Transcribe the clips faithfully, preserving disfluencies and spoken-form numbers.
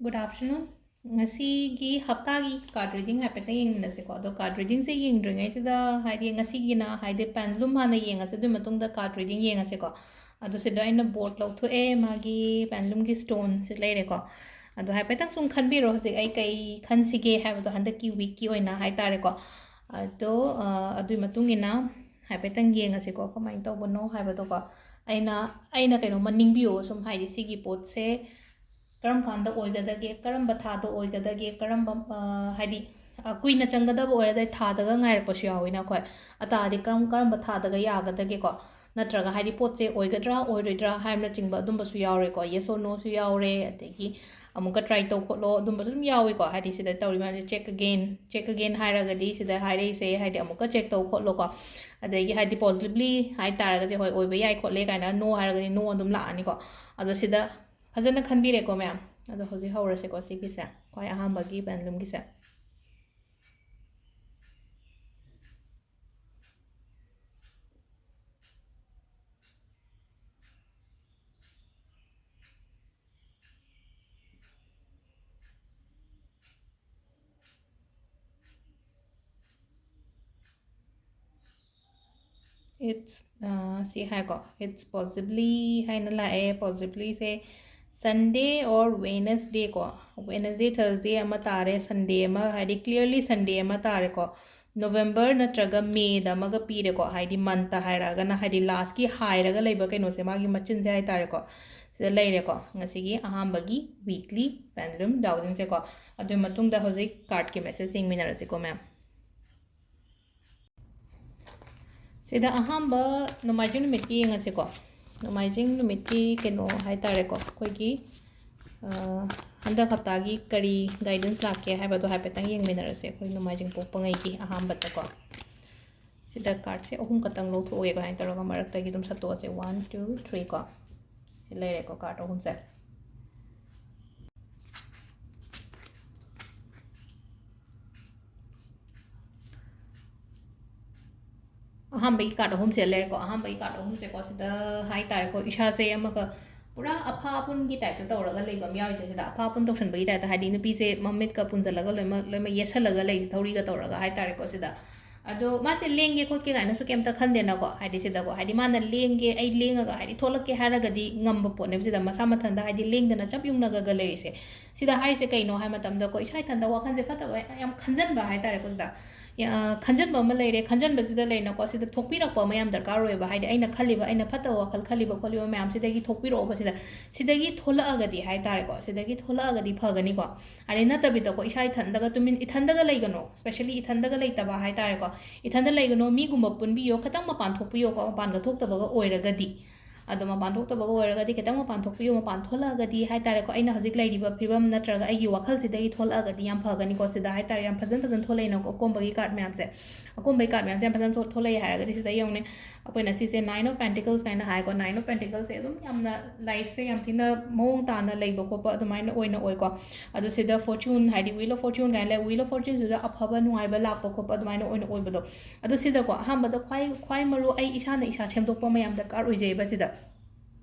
Good afternoon. ꯉꯁꯤꯒꯤ ꯍꯞꯇꯥꯒꯤ card reading ꯍꯥꯏꯐꯦꯠꯇꯪ ꯌꯦꯡꯃꯤꯟꯅꯁꯤꯀꯣ꯫ ꯑꯗꯣ card readingꯁꯦ ꯌꯦꯡꯗ꯭ꯔꯤꯉꯩꯁꯤꯗ, ꯍꯥꯏꯗꯤ, ꯉꯁꯤꯒꯤꯅ, ꯍꯥꯏꯗꯤ, pendulum ꯍꯥꯟꯅ ꯌꯦꯡꯉꯁꯤ, ꯑꯗꯨꯒꯤ ꯃꯇꯨꯡꯗ card reading ꯌꯦꯡꯉꯁꯤꯀꯣ꯫ ꯑꯗꯣ ꯁꯤꯗ ꯑꯩꯅ board ꯂꯧꯊꯣꯛꯑꯦ, ꯃꯥꯒꯤ pendulumꯒꯤ stoneꯁꯦ ꯂꯩꯔꯦꯀꯣ꯫ ꯑꯗꯣ ꯍꯥꯏꯐꯦꯠꯇꯪ ꯁꯨꯝ ꯈꯟꯕꯤꯔꯣ, ꯍꯧꯖꯤꯛ ꯑꯩ ꯀꯩ ꯈꯟꯁꯤꯒꯦ ꯍꯥꯏꯕꯗꯣ, ꯍꯟꯗꯛꯀꯤ weekꯀꯤ ꯑꯣꯏꯅ ꯍꯥꯏꯇꯥꯔꯦꯀꯣ꯫ ꯑꯗꯣ, ꯑ, ꯑꯗꯨꯒꯤ ꯃꯇꯨꯡ ꯏꯟꯅ ꯍꯥꯏꯐꯦꯠꯇꯪ ꯌꯦꯡꯉꯁꯤꯀꯣ, ꯀꯃꯥꯏꯅ ꯇꯧꯕꯅꯣ ꯍꯥꯏꯕꯗꯣꯀꯣ꯫ ꯑꯩꯅ, ꯑꯩꯅ ꯀꯩꯅꯣꯝꯃ ꯅꯤꯡꯕꯤꯌꯣ, ꯁꯨꯝ, ꯍꯥꯏꯗꯤ, ꯁꯤꯒꯤ ꯄꯣꯠꯁꯦ ꯀꯔꯝ ꯀꯥꯟꯗ ꯑꯣꯏꯒꯗꯒꯦ, ꯀꯔꯝꯕ ꯊꯥꯗ ꯑꯣꯏꯒꯗꯒꯦ, ꯀꯔꯝꯕ, ꯑ, ꯍꯥꯏꯗꯤ, ꯑ, ꯀꯨꯏꯅ ꯆꯪꯒꯗꯕ ꯑꯣꯏꯔꯗꯤ ꯊꯥꯗꯒ ꯉꯥꯏꯔꯛꯄꯁꯨ ꯌꯥꯎꯋꯤꯅ ꯑꯩꯈꯣꯏ꯫ ꯑꯇꯥꯗꯤ ꯀꯔꯝ, ꯀꯔꯝꯕ ꯊꯥꯗꯒ ꯌꯥꯒꯗꯒꯦꯀꯣ? ꯅꯠꯇ꯭ꯔꯒ, ꯍꯥꯏꯗꯤ, ꯄꯣꯠꯁꯦ ꯑꯣꯏꯒꯗ꯭ꯔꯥ ꯑꯣꯏꯔꯣꯏꯗ꯭ꯔꯥ ꯍꯥꯏꯕꯅꯆꯤꯡꯕ ꯑꯗꯨꯝꯕꯁꯨ ꯌꯥꯎꯔꯦꯀꯣ, yes or noꯁꯨ ꯌꯥꯎꯔꯦ, ꯑꯗꯒꯤ ꯑꯃꯨꯛꯀ try ꯇꯧ ꯈꯣꯠꯂꯣ, ꯑꯗꯨꯝꯕꯁꯨ ꯑꯗꯨꯝ ꯌꯥꯎꯋꯤꯀꯣ꯫ ꯍꯥꯏꯗꯤ, ꯁꯤꯗ ꯇꯧꯔꯤ ꯃꯌꯥꯝꯁꯦ, check again, check again ꯍꯥꯏꯔꯒꯗꯤ, ꯁꯤꯗ ꯍꯥꯏꯔꯛꯏꯁꯦ, ꯍꯥꯏꯗꯤ, ꯑꯃꯨꯛꯀ check ꯇꯧ ꯈꯣꯠꯂꯣꯀꯣ꯫ ꯑꯗꯒꯤ, ꯍꯥꯏꯗꯤ, possibly ꯍꯥꯏ ꯇꯥꯔꯒꯗꯤ, ꯍꯣꯏ, ꯑꯣꯏꯕ ꯌꯥꯏ ꯈꯣꯠꯂꯦ ꯀꯥꯏꯅ, no ꯍꯥꯏꯔꯒꯗꯤ no ꯑꯗꯨꯝ ꯂꯥꯛꯑꯅꯤꯀꯣ꯫ ꯑꯗꯣ ꯁꯤꯗ ꯐꯖꯅ ꯈꯟꯕꯤꯔꯦꯀꯣ, ꯃꯌꯥꯝ? ꯑꯗꯣ ꯍꯧꯖꯤꯛ ꯍꯧꯔꯁꯦꯀꯣ, ꯁꯤꯒꯤꯁꯦ, ꯈ꯭ꯋꯥꯏ ꯑꯍꯥꯟꯕꯒꯤ pendulumꯒꯤꯁꯦ꯫ It's, ꯑ, ꯁꯤ ꯍꯥꯏꯀꯣ, it's possibly ꯍꯥꯏꯅ ꯂꯥꯛꯑꯦ꯫ Possiblyꯁꯦ Sunday or Wednesday ꯀꯣ, Wednesday, Thursday ꯑꯃ ꯇꯥꯔꯦ, Sunday ꯑꯃ, ꯍꯥꯏꯗꯤ, clearly Sunday ꯑꯃ ꯇꯥꯔꯦꯀꯣ꯫ November ꯅꯠꯇ꯭ꯔꯒ Mayꯗ ꯑꯃꯒ ꯄꯤꯔꯦꯀꯣ, ꯍꯥꯏꯗꯤ, monthꯇ ꯍꯥꯏꯔꯛꯑꯒꯅ, ꯍꯥꯏꯗꯤ, lastꯀꯤ ꯍꯥꯏꯔꯒ ꯂꯩꯕ ꯀꯩꯅꯣꯁꯦ, ꯃꯥꯒꯤ ꯃꯆꯤꯟꯁꯦ ꯍꯥꯏꯇꯥꯔꯦꯀꯣ, ꯁꯤꯗ ꯂꯩꯔꯦꯀꯣ, ꯉꯁꯤꯒꯤ ꯑꯍꯥꯟꯕꯒꯤ weekly pendulum ꯗꯥꯎꯖꯤꯡꯁꯦꯀꯣ꯫ ꯑꯗꯨꯒꯤ ꯃꯇꯨꯡꯗ ꯍꯧꯖꯤꯛ cardꯀꯤ message ꯌꯦꯡꯃꯤꯟꯅꯔꯁꯤꯀꯣ, ꯃꯌꯥꯝ꯫ ꯁꯤꯗ ꯑꯍꯥꯟꯕ ꯅꯣꯡꯃꯥꯏꯖꯤꯡ ꯅꯨꯃꯤꯠꯀꯤ ꯌꯦꯡꯉꯁꯤꯀꯣ꯫ ꯅꯣꯡꯃꯥꯏꯖꯤꯡ ꯅꯨꯃꯤꯠꯀꯤ ꯀꯩꯅꯣ ꯍꯥꯏꯇꯥꯔꯦꯀꯣ, ꯑꯩꯈꯣꯏꯒꯤ, ꯑ, ꯍꯟꯗꯛ ꯍꯞꯇꯥꯒꯤ ꯀꯔꯤ guidance ꯂꯥꯛꯀꯦ ꯍꯥꯏꯕꯗꯣ ꯍꯥꯏꯐꯦꯠꯇꯪ ꯌꯦꯡꯃꯤꯟꯅꯔꯁꯦ, ꯑꯩꯈꯣꯏ ꯅꯣꯡꯃꯥꯏꯖꯤꯡ ꯄꯣꯛꯄꯉꯩꯒꯤ ꯑꯍꯥꯟꯕꯗꯀꯣ꯫ ꯁꯤꯗ cardꯁꯦ ꯑꯍꯨꯝ ꯈꯛꯇꯪ ꯂꯧꯊꯣꯛꯑꯒꯦ, ꯑꯗꯨꯃꯥꯏꯅ ꯇꯧꯔꯒ ꯃꯔꯛꯇꯒꯤ ꯑꯗꯨꯝ ꯁꯠꯇꯣꯛꯑꯁꯦ꯫ One, two, three ꯀꯣ꯫ ꯁꯤ ꯂꯩꯔꯦꯀꯣ, card ꯑꯍꯨꯝꯁꯦ꯫ ꯑꯍꯥꯟꯕꯒꯤ card ꯑꯍꯨꯝꯁꯦ ꯂꯩꯔꯦꯀꯣ꯫ ꯑꯍꯥꯟꯕꯒꯤ card ꯑꯍꯨꯝꯁꯦꯀꯣ, ꯁꯤꯗ ꯍꯥꯏꯇꯥꯔꯦꯀꯣ, ꯏꯁꯥꯁꯦ ꯑꯃꯒ, ꯄꯨꯔꯥ ꯑꯐꯥ ꯑꯄꯨꯟꯒꯤ ꯇꯥꯏꯞꯇ ꯇꯧꯔꯒ ꯂꯩꯕ ꯑꯃ ꯌꯥꯎꯔꯤꯁꯦ ꯁꯤꯗ, ꯑꯐꯥ ꯑꯄꯨꯟ ꯇꯧꯁꯟꯕꯒꯤ ꯇꯥꯏꯞꯇ, ꯍꯥꯏꯗꯤ ꯅꯨꯄꯤꯁꯦ ꯃꯃꯤꯠꯀ ꯄꯨꯟꯁꯤꯜꯂꯒ ꯂꯣꯏꯅꯃꯛ, ꯂꯣꯏꯅꯃꯛ ꯌꯦꯠꯁꯜꯂꯒ ꯂꯩꯁꯦ, ꯊꯧꯔꯤꯒ ꯇꯧꯔꯒ ꯍꯥꯏꯇꯥꯔꯦꯀꯣ ꯁꯤꯗ꯫ ꯑꯗꯣ ꯃꯥꯁꯦ ꯂꯦꯡꯒꯦ ꯈꯣꯠꯀꯦ ꯀꯥꯏꯅꯁꯨ ꯀꯩꯝꯇ ꯈꯟꯗꯦꯅꯀꯣ, ꯍꯥꯏꯗꯤ ꯁꯤꯗꯀꯣ, ꯍꯥꯏꯗꯤ ꯃꯥꯅ ꯂꯦꯡꯒꯦ, ꯑꯩ ꯂꯦꯡꯉꯒ ꯍꯥꯏꯗꯤ ꯊꯣꯛꯂꯛꯀꯦ ꯍꯥꯏꯔꯒꯗꯤ ꯉꯝꯕ ꯄꯣꯠꯅꯦꯕ ꯁꯤꯗ, ꯃꯁꯥ ꯃꯊꯟꯇ ꯍꯥꯏꯗꯤ ꯂꯦꯡꯗꯅ ꯆꯞ ꯌꯨꯡꯅꯒꯒ ꯂꯩꯔꯤꯁꯦ꯫ ꯁꯤꯗ ꯍꯥꯏꯔꯤꯁꯦ ꯀꯩꯅꯣ ꯍꯥꯏ ꯃꯇꯝꯗꯀꯣ, ꯏꯁꯥ ꯏꯊꯟꯗ ꯋꯥꯈꯜꯁꯦ ꯐꯠꯇꯕ ꯌꯥꯝ ꯈꯟꯖꯟꯕ ꯍꯥꯏꯇꯥꯔꯦꯀꯣ ꯁꯤꯗ꯫ ꯌꯥ-, ꯈꯟꯖꯟꯕ ꯑꯃ ꯂꯩꯔꯦ, ꯈꯟꯖꯟꯕꯁꯤꯗ ꯂꯩꯅꯀꯣ, ꯁꯤꯗ ꯊꯣꯛꯄꯤꯔꯛꯄ ꯑꯃ ꯌꯥꯝ ꯗꯔꯀꯥꯔ ꯑꯣꯏꯌꯦꯕ꯫ ꯍꯥꯏꯗꯤ ꯑꯩꯅ ꯈꯜꯂꯤꯕ, ꯑꯩꯅ ꯐꯠꯇꯕ ꯋꯥꯈꯜ ꯈꯜꯂꯤꯕ ꯈꯣꯠꯂꯤꯕ ꯃꯌꯥꯝꯁꯤꯗꯒꯤ ꯊꯣꯛꯄꯤꯔꯛꯑꯣꯕ ꯁꯤꯗ꯫ ꯁꯤꯗꯒꯤ ꯊꯣꯛꯂꯛꯑꯒꯗꯤ ꯍꯥꯏꯇꯥꯔꯦꯀꯣ, ꯁꯤꯗꯒꯤ ꯊꯣꯛꯂꯛꯑꯒꯗꯤ ꯐꯒꯅꯤꯀꯣ꯫ ꯑꯗꯩ ꯅꯠꯇꯕꯤꯗꯀꯣ, ꯏꯁꯥ ꯏꯊꯟꯗꯒ ꯇꯨꯃꯤꯟ, ꯏꯊꯟꯗꯒ ꯂꯩꯒꯅꯣ, specially ꯏꯊꯟꯗꯒ ꯂꯩꯇꯕ ꯍꯥꯏꯇꯥꯔꯦꯀꯣ꯫ ꯏꯊꯟꯗ ꯂꯩꯒꯅꯣ, ꯃꯤꯒꯨꯝꯕ ꯄꯨꯟꯕꯤꯌꯣ, ꯈꯤꯇꯪ ꯃꯄꯥꯟ ꯊꯣꯛꯄꯤꯌꯣꯀꯣ, ꯃꯄꯥꯟꯒ ꯊꯣꯛꯇꯕꯒ ꯑꯣꯏꯔꯒꯗꯤ꯫ ꯑꯗꯣ ꯃꯄꯥꯟ ꯊꯣꯛꯇꯕꯒ ꯑꯣꯏꯔꯒꯗꯤ ꯈꯤꯇꯪ ꯃꯄꯥꯟ ꯊꯣꯛꯄꯤꯌꯨ, ꯃꯄꯥꯟ ꯊꯣꯛꯂꯛꯑꯒꯗꯤ ꯍꯥꯏꯇꯥꯔꯦꯀꯣ, ꯑꯩꯅ ꯍꯧꯖꯤꯛ ꯂꯩꯔꯤꯕ ꯐꯤꯕꯝ ꯅꯠꯇ꯭ꯔꯒ ꯑꯩꯒꯤ ꯋꯥꯈꯜꯁꯤꯗꯒꯤ ꯊꯣꯛꯂꯛꯑꯒꯗꯤ ꯌꯥꯝ ꯐꯒꯅꯤꯀꯣ꯫ ꯁꯤꯗ ꯍꯥꯏꯇꯥꯔꯦ, ꯌꯥꯝ ꯐꯖꯅ ꯐꯖꯅ ꯊꯣꯛꯂꯛꯏꯅꯀꯣ, ꯑꯀꯣꯝꯕꯒꯤ ꯀꯥꯔꯠ ꯃꯌꯥꯝꯁꯦ, ꯑꯀꯣꯝꯕꯒꯤ ꯀꯥꯔꯠ ꯃꯌꯥꯝꯁꯦ ꯌꯥꯝ ꯐꯖꯅ ꯊꯣꯛ-, ꯊꯣꯛꯂꯛꯏ ꯍꯥꯏꯔꯒꯗꯤ ꯁꯤꯗ ꯌꯦꯡꯉꯨꯅꯦ, ꯑꯩꯈꯣꯏꯅ ꯁꯤꯁꯦ Nine of Pentacles ꯀꯥꯏꯅ ꯍꯥꯏꯀꯣ꯫ Nine of Pentacles ꯁꯦ ꯑꯗꯨꯝ ꯌꯥꯝꯅ ꯂꯥꯏꯐꯁꯦ ꯌꯥꯝ ꯊꯤꯅ ꯃꯑꯣꯡ ꯇꯥꯅ ꯂꯩꯕ ꯈꯣꯠꯄ ꯑꯗꯨꯃꯥꯏꯅ ꯑꯣꯏꯅ ꯑꯣꯏꯀꯣ꯫ ꯑꯗꯣ ꯁꯤꯗ Fortune ꯍꯥꯏꯗꯤ Wheel of Fortune ꯀꯥꯏꯅ ꯂꯩ, Wheel of Fortune ꯁꯤꯗ ꯑꯐꯕ ꯅꯨꯡꯉꯥꯏꯕ ꯂꯥꯛꯄ ꯈꯣꯠꯄ ꯑꯗꯨꯃꯥꯏꯅ ꯑꯣꯏꯅ ꯑꯣꯏꯕꯗꯣ꯫ ꯑꯗꯣ ꯁꯤꯗꯀꯣ, ꯑꯍꯥꯟꯕꯗ ꯈ꯭ꯋꯥꯏ, ꯈ꯭ꯋꯥꯏ ꯃꯔꯨ ꯑꯩ ꯏꯁꯥꯅ ꯏꯁꯥ ꯁꯦꯝꯗꯣꯛꯄ ꯑꯃ ꯌꯥꯝ ꯗꯔꯀꯥꯔ ꯑꯣꯏꯖꯩꯕ ꯁꯤꯗ꯫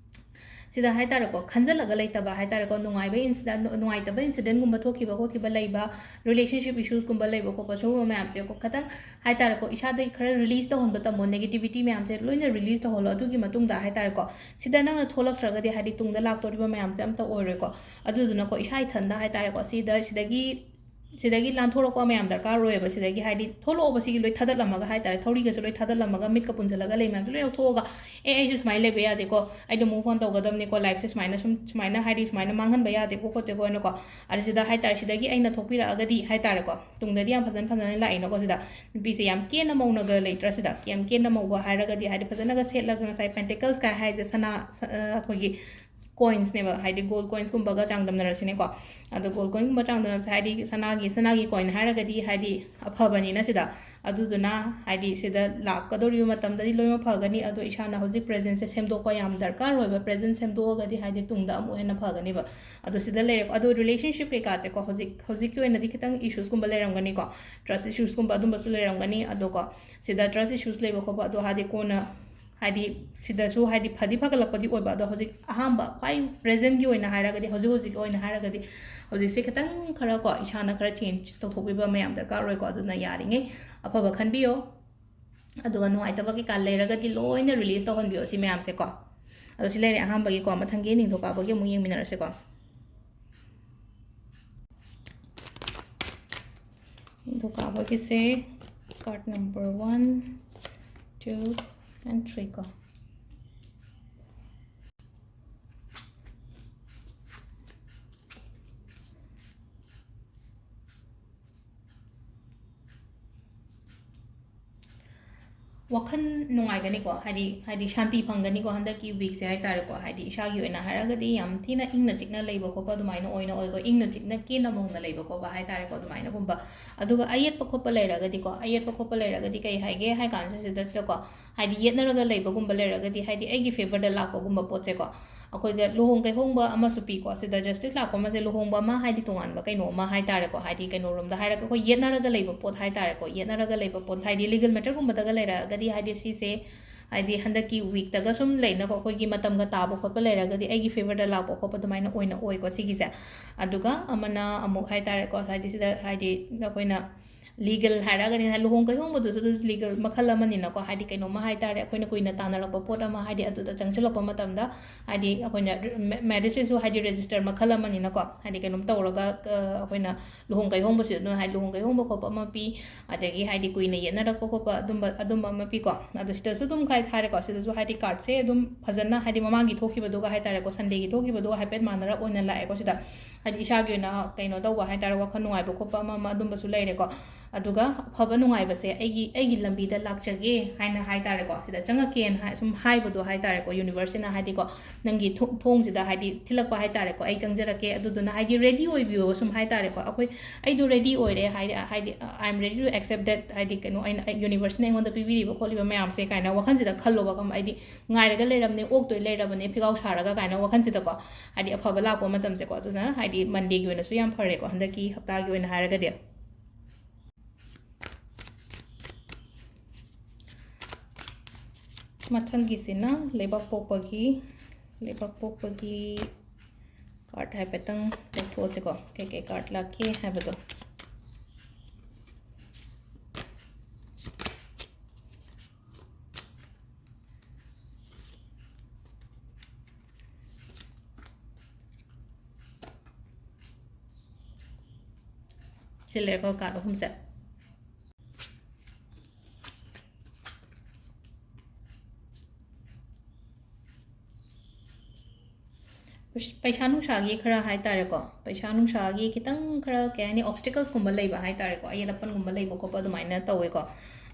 ꯁꯤꯗ ꯍꯥꯏꯇꯥꯔꯦꯀꯣ, ꯈꯟꯖꯜꯂꯒ ꯂꯩꯇꯕ ꯍꯥꯏꯇꯥꯔꯦꯀꯣ, ꯅꯨꯡꯉꯥꯏꯕ incident, ꯅꯨꯡꯉꯥꯏꯇꯕ incident ꯒꯨꯝꯕ ꯊꯣꯛꯈꯤꯕ ꯈꯣꯠꯈꯤꯕ ꯂꯩꯕ, relationship issues ꯀꯨꯝꯕ ꯂꯩꯕ ꯈꯣꯠꯄ, ꯁꯤꯒꯨꯝꯕ ꯃꯌꯥꯝꯁꯦꯀꯣ, ꯈꯇꯪ ꯍꯥꯏꯇꯥꯔꯦꯀꯣ, ꯏꯁꯥꯗꯒꯤ ꯈꯔ release ꯇꯧꯍꯟꯕ ꯇꯝꯃꯣ, negativity ꯃꯌꯥꯝꯁꯦ ꯂꯣꯏꯅ release ꯇꯧꯍꯜꯂꯣ꯫ ꯑꯗꯨꯒꯤ ꯃꯇꯨꯡꯗ ꯍꯥꯏꯇꯥꯔꯦꯀꯣ, ꯁꯤꯗ ꯅꯪꯅ ꯊꯣꯛꯂꯛꯇ꯭ꯔꯒꯗꯤ ꯍꯥꯏꯗꯤ ꯇꯨꯡꯗ ꯂꯥꯛꯇꯣꯔꯤꯕ ꯃꯌꯥꯝꯁꯦ ꯑꯝꯇ ꯑꯣꯏꯔꯣꯏꯀꯣ꯫ ꯑꯗꯨꯗꯨꯅꯀꯣ, ꯏꯁꯥ ꯏꯊꯟꯗ ꯍꯥꯏꯇꯥꯔꯦꯀꯣ, ꯁꯤꯗ, ꯁꯤꯗꯒꯤ ꯁꯤꯗꯒꯤ ꯂꯥꯟꯊꯣꯔꯛꯄ ꯃꯌꯥꯝ ꯗꯔꯀꯥꯔ ꯑꯣꯏꯌꯦꯕ꯫ ꯁꯤꯗꯒꯤ ꯍꯥꯏꯗꯤ ꯊꯣꯛꯂꯛꯑꯣꯕ, ꯁꯤꯒꯤ ꯂꯣꯏ ꯊꯥꯗꯠꯂꯝꯃꯒ ꯍꯥꯏꯇꯥꯔꯦ, ꯊꯧꯔꯤꯒꯁꯨ ꯂꯣꯏ ꯊꯥꯗꯠꯂꯝꯃꯒ, ꯃꯤꯠꯀ ꯄꯨꯟꯁꯤꯜꯂꯒ ꯂꯩ ꯃꯌꯥꯝꯗꯣ ꯂꯣꯏ ꯂꯧꯊꯣꯛꯑꯒ, "ꯑꯦ, ꯑꯩꯁꯨ ꯁꯨꯃꯥꯏꯅ ꯂꯩꯕ ꯌꯥꯗꯦꯀꯣ, ꯑꯩꯗꯣ move on ꯇꯧꯒꯗꯕꯅꯤꯀꯣ, ꯂꯥꯏꯐꯁꯦ ꯁꯨꯃꯥꯏꯅ ꯁꯨꯝ, ꯁꯨꯃꯥꯏꯅ ꯍꯥꯏꯗꯤ ꯁꯨꯃꯥꯏꯅ ꯃꯥꯡꯍꯟꯕ ꯌꯥꯗꯦꯀꯣ ꯈꯣꯠꯇꯦꯀꯣ" ꯍꯥꯏꯅꯀꯣ꯫ ꯑꯗ ꯁꯤꯗ ꯍꯥꯏꯇꯥꯔꯦ, ꯁꯤꯗꯒꯤ ꯑꯩꯅ ꯊꯣꯛꯄꯤꯔꯛꯑꯒꯗꯤ ꯍꯥꯏꯇꯥꯔꯦꯀꯣ, ꯇꯨꯡꯗꯗꯤ ꯌꯥꯝ ꯐꯖꯅ ꯐꯖꯅ ꯂꯥꯛꯏꯅꯀꯣ꯫ ꯁꯤꯗ ꯅꯨꯄꯤꯁꯦ ꯌꯥꯝ ꯀꯦꯅ ꯃꯧꯅꯒ ꯂꯩꯇ꯭ꯔꯥ? ꯁꯤꯗ ꯌꯥꯝ ꯀꯦꯅ ꯃꯧꯕ ꯍꯥꯏꯔꯒꯗꯤ ꯍꯥꯏꯗꯤ ꯐꯖꯅꯒ ꯁꯦꯠꯂꯒ, ꯉꯁꯥꯏ Pentacles ꯀꯥꯏ ꯍꯥꯏꯁꯦ ꯁꯅꯥ, ꯁ-, ꯑ, ꯑꯩꯈꯣꯏꯒꯤ coins ꯅꯦꯕ, ꯍꯥꯏꯗꯤ gold coins ꯀꯨꯝꯕꯒ ꯆꯥꯡꯗꯝꯅꯔꯁꯤꯅꯦꯀꯣ꯫ ꯑꯗꯣ gold coin ꯒꯨꯝꯕ ꯆꯥꯡꯗꯝꯅꯕꯁꯦ ꯍꯥꯏꯗꯤ ꯁꯅꯥꯒꯤ, ꯁꯅꯥꯒꯤ coin ꯍꯥꯏꯔꯒꯗꯤ ꯍꯥꯏꯗꯤ ꯑꯐꯕꯅꯤꯅ ꯁꯤꯗ, ꯑꯗꯨꯗꯨꯅ ꯍꯥꯏꯗꯤ ꯁꯤꯗ ꯂꯥꯛꯀꯗꯧꯔꯤꯕ ꯃꯇꯝꯗꯗꯤ ꯂꯣꯏꯅꯃꯛ ꯐꯒꯅꯤ꯫ ꯑꯗꯣ ꯏꯁꯥꯅ ꯍꯧꯖꯤꯛ present ꯁꯦ ꯁꯦꯝꯗꯣꯛꯄ ꯌꯥꯝ ꯗꯔꯀꯥꯔ ꯑꯣꯏꯕ, present ꯁꯦꯝꯗꯣꯛꯑꯒꯗꯤ ꯍꯥꯏꯗꯤ ꯇꯨꯡꯗ ꯑꯃꯨꯛ ꯍꯦꯟꯅ ꯐꯒꯅꯦꯕ꯫ ꯑꯗꯣ ꯁꯤꯗ ꯂꯩꯔꯦ, ꯑꯗꯣ relationship ꯀꯩꯀꯥꯁꯦꯀꯣ, ꯍꯧꯖꯤꯛ, ꯍꯧꯖꯤꯛꯀꯤ ꯑꯣꯏꯅꯗꯤ ꯈꯤꯇꯪ issues ꯀꯨꯝꯕ ꯂꯩꯔꯝꯒꯅꯤꯀꯣ, trust issues ꯀꯨꯝꯕ ꯑꯗꯨꯝꯕꯁꯨ ꯂꯩꯔꯝꯒꯅꯤ꯫ ꯑꯗꯣꯀꯣ, ꯁꯤꯗ trust issues ꯂꯩꯕ ꯈꯣꯠꯄ ꯑꯗꯣ ꯍꯥꯏꯗꯤ ꯀꯣꯟꯅ ꯍꯥꯏꯗꯤ ꯁꯤꯗꯁꯨ ꯍꯥꯏꯗꯤ ꯐꯗꯤ ꯐꯒꯠꯂꯛꯄꯗꯤ ꯑꯣꯏꯕ, ꯑꯗꯣ ꯍꯧꯖꯤꯛ ꯑꯍꯥꯟꯕ ꯈ꯭ꯋꯥꯏ ꯄ꯭ꯔꯦꯖꯦꯟꯒꯤ ꯑꯣꯏꯅ ꯍꯥꯏꯔꯒꯗꯤ, ꯍꯧꯖꯤꯛ ꯍꯧꯖꯤꯛꯀꯤ ꯑꯣꯏꯅ ꯍꯥꯏꯔꯒꯗꯤ ꯍꯧꯖꯤꯛꯁꯦ ꯈꯤꯇꯪ ꯈꯔ ꯀꯣ ꯏꯁꯥꯅ ꯈꯔ ꯆꯦꯟꯖ ꯇꯧꯊꯣꯛꯄꯤꯕ ꯃꯌꯥꯝ ꯗꯔꯀꯥꯔ ꯑꯣꯏꯀꯣ꯫ ꯑꯗꯨꯅ ꯌꯥꯔꯤꯉꯩ ꯑꯐꯕ ꯈꯟꯕꯤꯌꯣ, ꯑꯗꯨꯒ ꯅꯨꯡꯉꯥꯏꯇꯕ ꯀꯩꯀꯥ ꯂꯩꯔꯒꯗꯤ ꯂꯣꯏꯅ ꯔꯤꯂꯤꯁ ꯇꯧꯍꯟꯕꯤꯌꯣ ꯁꯤ ꯃꯌꯥꯝꯁꯦꯀꯣ꯫ ꯑꯗꯣ ꯁꯤ ꯂꯩꯔꯦ ꯑꯍꯥꯟꯕꯒꯤꯀꯣ꯫ ꯃꯊꯪꯒꯤ ꯅꯤꯡꯊꯧꯀꯥꯕꯒꯤ ꯑꯃꯨꯛ ꯌꯦꯡꯃꯤꯟꯅꯔꯁꯤꯀꯣ꯫ ꯅꯤꯡꯊꯧꯀꯥꯕꯒꯤꯁꯦ card number one, two and three ꯀꯣ꯫ ꯋꯥꯈꯜ ꯅꯨꯡꯉꯥꯏꯒꯅꯤꯀꯣ, ꯍꯥꯏꯗꯤ, ꯍꯥꯏꯗꯤ ꯁꯥꯟꯇꯤ ꯐꯪꯒꯅꯤꯀꯣ ꯍꯟꯗꯛꯀꯤ ꯋꯤꯛꯁꯦ ꯍꯥꯏ ꯇꯥꯔꯦꯀꯣ꯫ ꯍꯥꯏꯗꯤ ꯏꯁꯥꯒꯤ ꯑꯣꯏꯅ ꯍꯥꯏꯔꯒꯗꯤ ꯌꯥꯝ ꯊꯤꯅ ꯏꯪꯅ ꯆꯤꯛꯅ ꯂꯩꯕ ꯈꯣꯠꯄ ꯑꯗꯨꯃꯥꯏꯅ ꯑꯣꯏꯅ ꯑꯣꯏꯀꯣ, ꯏꯪꯅ ꯆꯤꯛꯅ ꯀꯦꯅ ꯃꯧꯅ ꯂꯩꯕ ꯈꯣꯠꯄ ꯍꯥꯏ ꯇꯥꯔꯦꯀꯣ, ꯑꯗꯨꯃꯥꯏꯅꯒꯨꯝꯕ꯫ ꯑꯗꯨꯒ ꯑꯌꯦꯠꯄ ꯈꯣꯠꯄ ꯂꯩꯔꯒꯗꯤꯀꯣ, ꯑꯌꯦꯠꯄ ꯈꯣꯠꯄ ꯂꯩꯔꯒꯗꯤ ꯀꯩ ꯍꯥꯏꯒꯦ ꯍꯥꯏ ꯀꯥꯟꯁꯤꯗꯀꯣ, ꯍꯥꯏꯗꯤ ꯌꯦꯠꯅꯔꯒ ꯂꯩꯕꯒꯨꯝꯕ ꯂꯩꯔꯒꯗꯤ, ꯍꯥꯏꯗꯤ ꯑꯩꯒꯤ ꯐꯦꯕꯔꯗ ꯂꯥꯛꯄꯒꯨꯝꯕ ꯄꯣꯠꯁꯦꯀꯣ, ꯑꯩꯈꯣꯏꯗ ꯂꯨꯍꯣꯡ ꯀꯩꯍꯣꯡꯕ ꯑꯃꯁꯨ ꯄꯤꯀꯣ꯫ ꯁꯤꯗ ꯖꯁꯇꯤꯁ ꯂꯥꯛꯄ ꯑꯃꯁꯦ ꯂꯨꯍꯣꯡꯕ ꯑꯃ, ꯍꯥꯏꯗꯤ ꯇꯣꯉꯥꯟꯕ ꯀꯩꯅꯣ ꯑꯃ ꯍꯥꯏ ꯇꯥꯔꯦꯀꯣ, ꯍꯥꯏꯗꯤ ꯀꯩꯅꯣꯔꯣꯝꯗ ꯍꯥꯏꯔꯒ ꯑꯩꯈꯣꯏ ꯌꯦꯠꯅꯔꯒ ꯂꯩꯕ ꯄꯣꯠ ꯍꯥꯏ ꯇꯥꯔꯦꯀꯣ, ꯌꯦꯠꯅꯔꯒ ꯂꯩꯕ ꯄꯣꯠ ꯍꯥꯏꯗꯤ ꯂꯤꯒꯦꯜ ꯃꯦꯇꯔꯒꯨꯝꯕꯗꯒ ꯂꯩꯔꯒꯗꯤ, ꯍꯥꯏꯗꯤ ꯁꯤꯁꯦ ꯍꯥꯏꯗꯤ ꯍꯟꯗꯛꯀꯤ ꯋꯤꯛꯇꯒ ꯁꯨꯝ ꯂꯩꯅꯀꯣ, ꯑꯩꯈꯣꯏꯒꯤ ꯃꯇꯝꯒ ꯇꯥꯕ ꯈꯣꯠꯄ ꯂꯩꯔꯒꯗꯤ ꯑꯩꯒꯤ ꯐꯦꯕꯔꯗ ꯂꯥꯛꯄ ꯈꯣꯠꯄ ꯑꯗꯨꯃꯥꯏꯅ ꯑꯣꯏꯅ ꯑꯣꯏꯀꯣ ꯁꯤꯒꯤꯁꯦ꯫ ꯑꯗꯨꯒ ꯑꯃꯅ ꯑꯃꯨꯛ ꯍꯥꯏ ꯇꯥꯔꯦꯀꯣ, ꯍꯥꯏꯗꯤ ꯁꯤꯗ ꯍꯥꯏꯗꯤ ꯑꯩꯈꯣꯏꯅ ꯂꯤꯒꯦꯜ ꯍꯥꯏꯔꯒꯅꯤ, ꯂꯨꯍꯣꯡ ꯀꯩꯍꯣꯡꯕꯗꯨꯁꯨ ꯑꯗꯨꯁꯨ ꯂꯤꯒꯦꯜ ꯃꯈꯜ ꯑꯃꯅꯤꯅꯀꯣ, ꯍꯥꯏꯗꯤ ꯀꯩꯅꯣꯝꯃ ꯍꯥꯏ ꯇꯥꯔꯦ, ꯑꯩꯈꯣꯏꯅ ꯀꯨꯏꯅ ꯇꯥꯟꯅꯔꯛꯄ ꯄꯣꯠ ꯑꯃ, ꯍꯥꯏꯗꯤ ꯑꯗꯨꯗ ꯆꯪꯁꯤꯜꯂꯛꯄ ꯃꯇꯝꯗ, ꯍꯥꯏꯗꯤ ꯑꯩꯈꯣꯏꯅ ꯃꯦ-, ꯃꯦꯔꯤꯖꯁꯤꯁꯨ ꯍꯥꯏꯗꯤ ꯔꯦꯖꯤꯁꯇꯔ ꯃꯈꯜ ꯑꯃꯅꯤꯅꯀꯣ, ꯍꯥꯏꯗꯤ ꯀꯩꯅꯣꯝ ꯇꯧꯔꯒ, ꯑ, ꯑꯩꯈꯣꯏꯅ ꯂꯨꯍꯣꯡ ꯀꯩꯍꯣꯡꯕꯁꯨ ꯑꯗꯨꯝ, ꯍꯥꯏꯗꯤ ꯂꯨꯍꯣꯡ ꯀꯩꯍꯣꯡꯕ ꯈꯣꯠꯄ ꯑꯃ ꯄꯤ, ꯑꯗꯒꯤ ꯍꯥꯏꯗꯤ ꯀꯨꯏꯅ ꯌꯦꯠꯅꯔꯛꯄ ꯈꯣꯠꯄ ꯑꯗꯨꯝꯕ, ꯑꯗꯨꯝꯕ ꯑꯃ ꯄꯤꯀꯣ꯫ ꯑꯗꯣ ꯁꯤꯗꯁꯨ ꯑꯗꯨꯝ ꯀꯥꯏ ꯍꯥꯏꯔꯦꯀꯣ, ꯁꯤꯗꯁꯨ ꯍꯥꯏꯗꯤ ꯀꯥꯔꯠꯁꯦ ꯑꯗꯨꯝ ꯐꯖꯅ ꯍꯥꯏꯗꯤ ꯃꯃꯥꯡꯒꯤ ꯊꯣꯛꯈꯤꯕꯗꯨꯒ ꯍꯥꯏ ꯇꯥꯔꯦꯀꯣ, ꯁꯟꯗꯦꯒꯤ ꯊꯣꯛꯈꯤꯕꯗꯨꯒ ꯍꯥꯏꯐꯦꯠ ꯃꯥꯟꯅꯔꯞ ꯑꯣꯏꯅ ꯂꯥꯛꯑꯦꯀꯣ ꯁꯤꯗ꯫ ꯍꯥꯏꯗꯤ ꯏꯁꯥꯒꯤ ꯑꯣꯏꯅ ꯀꯩꯅꯣ ꯇꯧꯕ ꯍꯥꯏ ꯇꯥꯔꯦ, ꯋꯥꯈꯜ ꯅꯨꯡꯉꯥꯏꯕ ꯈꯣꯠꯄ ꯑꯃ ꯑꯃ ꯑꯗꯨꯝꯕꯁꯨ ꯂꯩꯔꯦꯀꯣ꯫ ꯑꯗꯨꯒ ꯑꯐꯕ ꯅꯨꯡꯉꯥꯏꯕꯁꯦ ꯑꯩꯒꯤ, ꯑꯩꯒꯤ ꯂꯝꯕꯤꯗ ꯂꯥꯛꯆꯒꯦ ꯍꯥꯏꯅ ꯍꯥꯏ ꯇꯥꯔꯦꯀꯣ, ꯁꯤꯗ ꯆꯪꯉꯛꯀꯦꯅ ꯍꯥꯏ-, ꯁꯨꯝ ꯍꯥꯏꯕꯗꯣ ꯍꯥꯏ ꯇꯥꯔꯦꯀꯣ, ꯌꯨꯅꯤꯚꯔꯁꯁꯤꯅ ꯍꯥꯏꯗꯤꯀꯣ, ꯅꯪꯒꯤ ꯊꯣ-, ꯊꯣꯡꯁꯤꯗ ꯍꯥꯏꯗꯤ ꯊꯤꯜꯂꯛꯄ ꯍꯥꯏ ꯇꯥꯔꯦꯀꯣ, ꯑꯩ ꯆꯪꯖꯔꯛꯀꯦ, ꯑꯗꯨꯗꯨꯅ ꯍꯥꯏꯗꯤ ꯔꯦꯗꯤ ꯑꯣꯏꯕꯤꯌꯣ ꯁꯨꯝ ꯍꯥꯏ ꯇꯥꯔꯦꯀꯣ꯫ ꯑꯩꯈꯣꯏ, ꯑꯩꯗꯣ ꯔꯦꯗꯤ ꯑꯣꯏꯔꯦ ꯍꯥꯏꯗꯤ, ꯍꯥꯏꯗꯤ, I am ready to accept that, ꯍꯥꯏꯗꯤ ꯀꯩꯅꯣ, ꯑꯩꯅ, ꯑꯩ, ꯌꯨꯅꯤꯚꯔꯁꯁꯤꯅ ꯑꯩꯉꯣꯟꯗ ꯄꯤꯕꯤꯔꯤꯕ ꯈꯣꯠꯂꯤꯕ ꯃꯌꯥꯝꯁꯦ ꯀꯥꯏꯅ ꯋꯥꯈꯜꯁꯤꯗ ꯈꯜꯂꯣꯕ, ꯈꯪꯕ꯭ꯔꯥ? ꯑꯩꯗꯤ ꯉꯥꯏꯔꯒ ꯂꯩꯔꯕꯅꯦ, ꯑꯣꯛꯇꯣꯏ ꯂꯩꯔꯕꯅꯦ, ꯐꯤꯒꯥꯎ ꯁꯥꯔꯒ ꯀꯥꯏꯅ ꯋꯥꯈꯜꯁꯤꯗꯀꯣ, ꯍꯥꯏꯗꯤ ꯑꯐꯕ ꯂꯥꯛꯄ ꯃꯇꯝꯁꯦꯀꯣ꯫ ꯑꯗꯨꯅ ꯍꯥꯏꯗꯤ ꯃꯟꯗꯦꯒꯤ ꯑꯣꯏꯅꯁꯨ ꯌꯥꯝ ꯐꯔꯦꯀꯣ, ꯍꯟꯗꯛꯀꯤ ꯍꯞꯇꯥꯒꯤ ꯑꯣꯏꯅ ꯍꯥꯏꯔꯒꯗꯤ꯫ ꯃꯊꯪꯒꯤꯁꯤꯅ ꯂꯩꯕꯥꯛ ꯄꯣꯛꯄꯒꯤ, ꯂꯩꯕꯥꯛ ꯄꯣꯛꯄꯒꯤ card ꯍꯥꯏꯐꯦꯠꯇꯪ ꯂꯧꯊꯣꯛꯑꯁꯤꯀꯣ, ꯀꯩꯀꯩ card ꯂꯥꯛꯀꯦ ꯍꯥꯏꯕꯗꯣ꯫ ꯁꯤ ꯂꯩꯔꯦꯀꯣ, card ꯑꯍꯨꯝꯁꯦ꯫ ꯄꯩꯁꯥ ꯅꯨꯡꯁꯥꯒꯤ ꯈꯔ ꯍꯥꯏ ꯇꯥꯔꯦꯀꯣ, ꯄꯩꯁꯥ ꯅꯨꯡꯁꯥꯒꯤ ꯈꯤꯇꯪ ꯈꯔ, ꯀꯩ ꯍꯥꯏꯅꯤ, obstaclesꯀꯨꯝꯕ ꯂꯩꯕ ꯍꯥꯏ ꯇꯥꯔꯦꯀꯣ, ꯑꯌꯦꯠ ꯑꯄꯟꯒꯨꯝꯕ ꯂꯩꯕ ꯈꯣꯠꯄ ꯑꯗꯨꯃꯥꯏꯅ ꯇꯧꯋꯦꯀꯣ꯫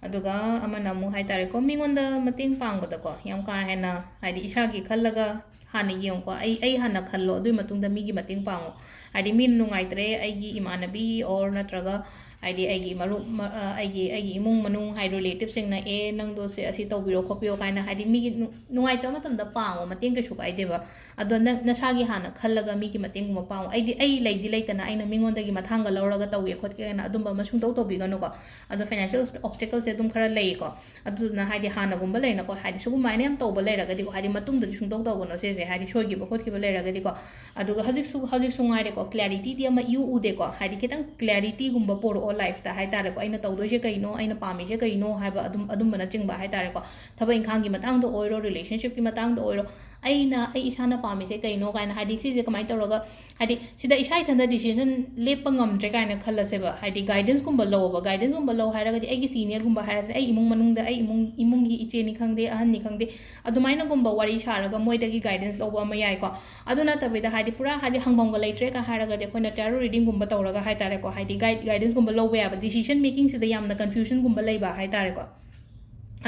ꯑꯗꯨꯒ ꯑꯃꯅ ꯑꯃꯨꯛ ꯍꯥꯏ ꯇꯥꯔꯦꯀꯣ, ꯃꯤꯉꯣꯟꯗ ꯃꯇꯦꯡ ꯄꯥꯡꯕꯗꯀꯣ, ꯌꯥꯝ ꯀꯥ ꯍꯦꯟꯅ, ꯍꯥꯏꯗꯤ, ꯏꯁꯥꯒꯤ ꯈꯜꯂꯒ ꯍꯥꯟꯅ ꯌꯦꯡꯉꯨꯀꯣ, ꯑꯩ, ꯑꯩ ꯍꯥꯟꯅ ꯈꯜꯂꯣ, ꯑꯗꯨꯒꯤ ꯃꯇꯨꯡꯗ ꯃꯤꯒꯤ ꯃꯇꯦꯡ ꯄꯥꯡꯉꯣ꯫ ꯍꯥꯏꯗꯤ, ꯃꯤꯅ ꯅꯨꯡꯉꯥꯏꯇ꯭ꯔꯦ, ꯑꯩꯒꯤ ꯏꯃꯥꯟꯅꯕꯤ or ꯅꯠꯇ꯭ꯔꯒ, ꯍꯥꯏꯗꯤ, ꯑꯩꯒꯤ ꯃꯔꯨꯞ, ꯃ-, ꯑ, ꯑꯩꯒꯤ, ꯑꯩꯒꯤ ꯏꯃꯨꯡ ꯃꯅꯨꯡ, ꯍꯥꯏꯗꯤ, relativeꯁꯤꯡꯅ, "ꯑꯦ, ꯅꯪꯗꯣ ꯁꯦ, ꯑꯁꯤ ꯇꯧꯕꯤꯔꯣ ꯈꯣꯠꯄꯤꯔꯣ" ꯀꯥꯏꯅ, ꯍꯥꯏꯗꯤ, ꯃꯤꯒꯤ ꯅꯨ-, ꯅꯨꯡꯉꯥꯏꯇꯕ ꯃꯇꯝꯗ ꯄꯥꯡꯉꯣ, ꯃꯇꯦꯡ ꯀꯩꯁꯨ ꯀꯥꯏꯗꯦꯕ꯫ ꯑꯗꯣ ꯅꯪ ꯅꯁꯥꯒꯤ ꯍꯥꯟꯅ ꯈꯜꯂꯒ ꯃꯤꯒꯤ ꯃꯇꯦꯡꯒꯨꯝꯕ ꯄꯥꯡꯉꯣ꯫ ꯑꯩꯗꯤ, ꯑꯩ ꯂꯩꯗꯤ ꯂꯩꯇꯅ ꯑꯩꯅ ꯃꯤꯉꯣꯟꯗꯒꯤ ꯃꯊꯥꯡꯒ ꯂꯧꯔꯒ ꯇꯧꯒꯦ ꯈꯣꯠꯀꯦꯅ ꯑꯗꯨꯝꯕ ꯑꯃ ꯁꯨꯡꯇꯧ ꯇꯧꯕꯤꯒꯅꯨꯀꯣ꯫ ꯑꯗꯣ financial obstacleꯁꯦ ꯑꯗꯨꯝ ꯈꯔ ꯂꯩꯌꯦꯀꯣ꯫ ꯑꯗꯨꯗꯨꯅ, ꯍꯥꯏꯗꯤ, ꯍꯥꯟꯅꯒꯨꯝꯕ ꯂꯩꯅꯀꯣ, ꯍꯥꯏꯗꯤ, ꯁꯤꯒꯨꯝꯃꯥꯏꯅ ꯌꯥꯝ ꯇꯧꯕ ꯂꯩꯔꯒꯗꯤꯀꯣ, ꯍꯥꯏꯗꯤ, ꯃꯇꯨꯡꯗꯗꯤ ꯁꯨꯡꯇꯧ ꯇꯧꯒꯅꯣ ꯁꯤꯁꯦ, ꯍꯥꯏꯗꯤ, ꯁꯣꯏꯈꯤꯕ ꯈꯣꯠꯈꯤꯕ ꯂꯩꯔꯒꯗꯤꯀꯣ꯫ ꯑꯗꯨꯒ ꯍꯧꯖꯤꯛꯁꯨ, ꯍꯧꯖꯤꯛꯁꯨ ꯉꯥꯏꯔꯦꯀꯣ, clarityꯗꯤ ꯑꯃ ꯏꯎ ꯎꯗꯦꯀꯣ, ꯍꯥꯏꯗꯤ, ꯈꯤꯇꯪ clarityꯒꯨꯝꯕ ꯄꯣꯔꯛꯑꯣ lifeꯇ ꯍꯥꯏ ꯇꯥꯔꯦꯀꯣ, ꯑꯩꯅ ꯇꯧꯗꯣꯏꯁꯦ ꯀꯩꯅꯣ, ꯑꯩꯅ ꯄꯥꯝꯃꯤꯁꯦ ꯀꯩꯅꯣ ꯍꯥꯏꯕ ꯑꯗꯨꯝ, ꯑꯗꯨꯝꯕꯅꯆꯤꯡꯕ ꯍꯥꯏ ꯇꯥꯔꯦꯀꯣ꯫ ꯊꯕꯛ ꯏꯪꯈꯥꯡꯒꯤ ꯃꯇꯥꯡꯗ ꯑꯣꯏꯔꯣ, relationshipꯀꯤ ꯃꯇꯥꯡꯗ ꯑꯣꯏꯔꯣ, ꯑꯩꯅ, ꯑꯩ ꯏꯁꯥꯅ ꯄꯥꯝꯃꯤꯁꯦ ꯀꯩꯅꯣ ꯀꯥꯏꯅ, ꯍꯥꯏꯗꯤ, ꯁꯤꯁꯦ ꯀꯃꯥꯏꯅ ꯇꯧꯔꯒ, ꯍꯥꯏꯗꯤ, ꯁꯤꯗ ꯏꯁꯥ ꯏꯊꯟꯇ decision ꯂꯦꯞꯄ ꯉꯝꯗ꯭ꯔꯦ ꯀꯥꯏꯅ ꯈꯜꯂꯁꯦꯕ, ꯍꯥꯏꯗꯤ, guidanceꯀꯨꯝꯕ ꯂꯧꯕ, guidanceꯀꯨꯝꯕ ꯂꯧ ꯍꯥꯏꯔꯒꯗꯤ, ꯑꯩꯒꯤ seniorꯒꯨꯝꯕ ꯍꯥꯏꯔꯁꯦ, ꯑꯩ ꯏꯃꯨꯡ ꯃꯅꯨꯡꯗ, ꯑꯩ ꯏꯃꯨꯡ, ꯏꯃꯨꯡꯒꯤ ꯏꯆꯦꯅꯤ ꯈꯪꯗꯦ, ꯑꯍꯟꯅꯤ ꯈꯪꯗꯦ, ꯑꯗꯨꯃꯥꯏꯅꯒꯨꯝꯕ ꯋꯥꯔꯤ ꯁꯥꯔꯒ ꯃꯣꯏꯗꯒꯤ guidance ꯂꯧꯕ ꯑꯃ ꯌꯥꯏꯀꯣ꯫ ꯑꯗꯨ ꯅꯠꯇꯕꯤꯗ, ꯍꯥꯏꯗꯤ, ꯄꯨꯔꯥ, ꯍꯥꯏꯗꯤ, ꯍꯪꯐꯝꯒ ꯂꯩꯇ꯭ꯔꯦ ꯀ ꯍꯥꯏꯔꯒꯗꯤ, ꯑꯩꯈꯣꯏꯅ tarot readingꯒꯨꯝꯕ ꯇꯧꯔꯒ ꯍꯥꯏ ꯇꯥꯔꯦꯀꯣ, ꯍꯥꯏꯗꯤ, guide, guidanceꯀꯨꯝꯕ ꯂꯧꯕ ꯌꯥꯕ, decision makingꯁꯤꯗ ꯌꯥꯝꯅ confusionꯒꯨꯝꯕ ꯂꯩꯕ ꯍꯥꯏ ꯇꯥꯔꯦꯀꯣ꯫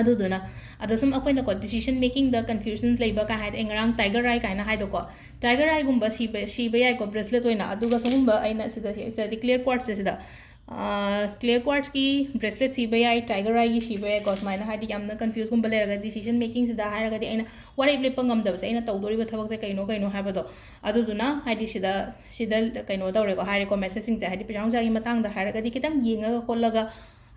ꯑꯗꯨꯗꯨꯅ, ꯑꯗꯣ ꯁꯨꯝ ꯑꯩꯈꯣꯏꯅꯀꯣ, decision makingꯗ confusion ꯂꯩꯕ ꯀꯥꯏ ꯍꯥꯏꯗꯤ, ꯑꯩ ꯉꯔꯥꯡ tiger eye ꯀꯥꯏꯅ ꯍꯥꯏꯗꯣꯀꯣ, tiger eyeꯒꯨꯝꯕ ꯁꯤꯕ, ꯁꯤꯕ ꯌꯥꯏꯀꯣ, bracelet ꯑꯣꯏꯅ꯫ ꯑꯗꯨꯒ ꯁꯤꯒꯨꯝꯕ ꯑꯩꯅ ꯁꯤꯗ, ꯁꯤꯗꯗꯤ clear quartzꯁꯦ ꯁꯤꯗ, ꯑꯥ, clear quartzꯀꯤ bracelet ꯁꯤꯕ ꯌꯥꯏ, tiger eyeꯒꯤ ꯁꯤꯕ ꯌꯥꯏꯀꯣ꯫ ꯁꯨꯃꯥꯏꯅ, ꯍꯥꯏꯗꯤ, ꯌꯥꯝꯅ confuseꯒꯨꯝꯕ ꯂꯩꯔꯒ, decision makingꯁꯤꯗ ꯍꯥꯏꯔꯒꯗꯤ, ꯑꯩꯅ ꯋꯥꯔꯦꯞ ꯂꯦꯞꯄ ꯉꯝꯗꯕꯁꯦ, ꯑꯩꯅ ꯇꯧꯗꯣꯔꯤꯕ ꯊꯕꯛꯁꯦ ꯀꯩꯅꯣ, ꯀꯩꯅꯣ ꯍꯥꯏꯕꯗꯣ꯫ ꯑꯗꯨꯗꯨꯅ, ꯍꯥꯏꯗꯤ, ꯁꯤꯗ, ꯁꯤꯗ ꯀꯩꯅꯣ ꯇꯧꯔꯦꯀꯣ, ꯍꯥꯏꯔꯦꯀꯣ, messageꯁꯤꯡꯁꯦ, ꯍꯥꯏꯗꯤ, ꯄꯩꯁꯥ ꯅꯨꯡꯁꯥꯒꯤ ꯃꯇꯥꯡꯗ ꯍꯥꯏꯔꯒꯗꯤ, ꯈꯤꯇꯪ ꯌꯦꯡꯉꯒ ꯈꯣꯠꯂꯒ,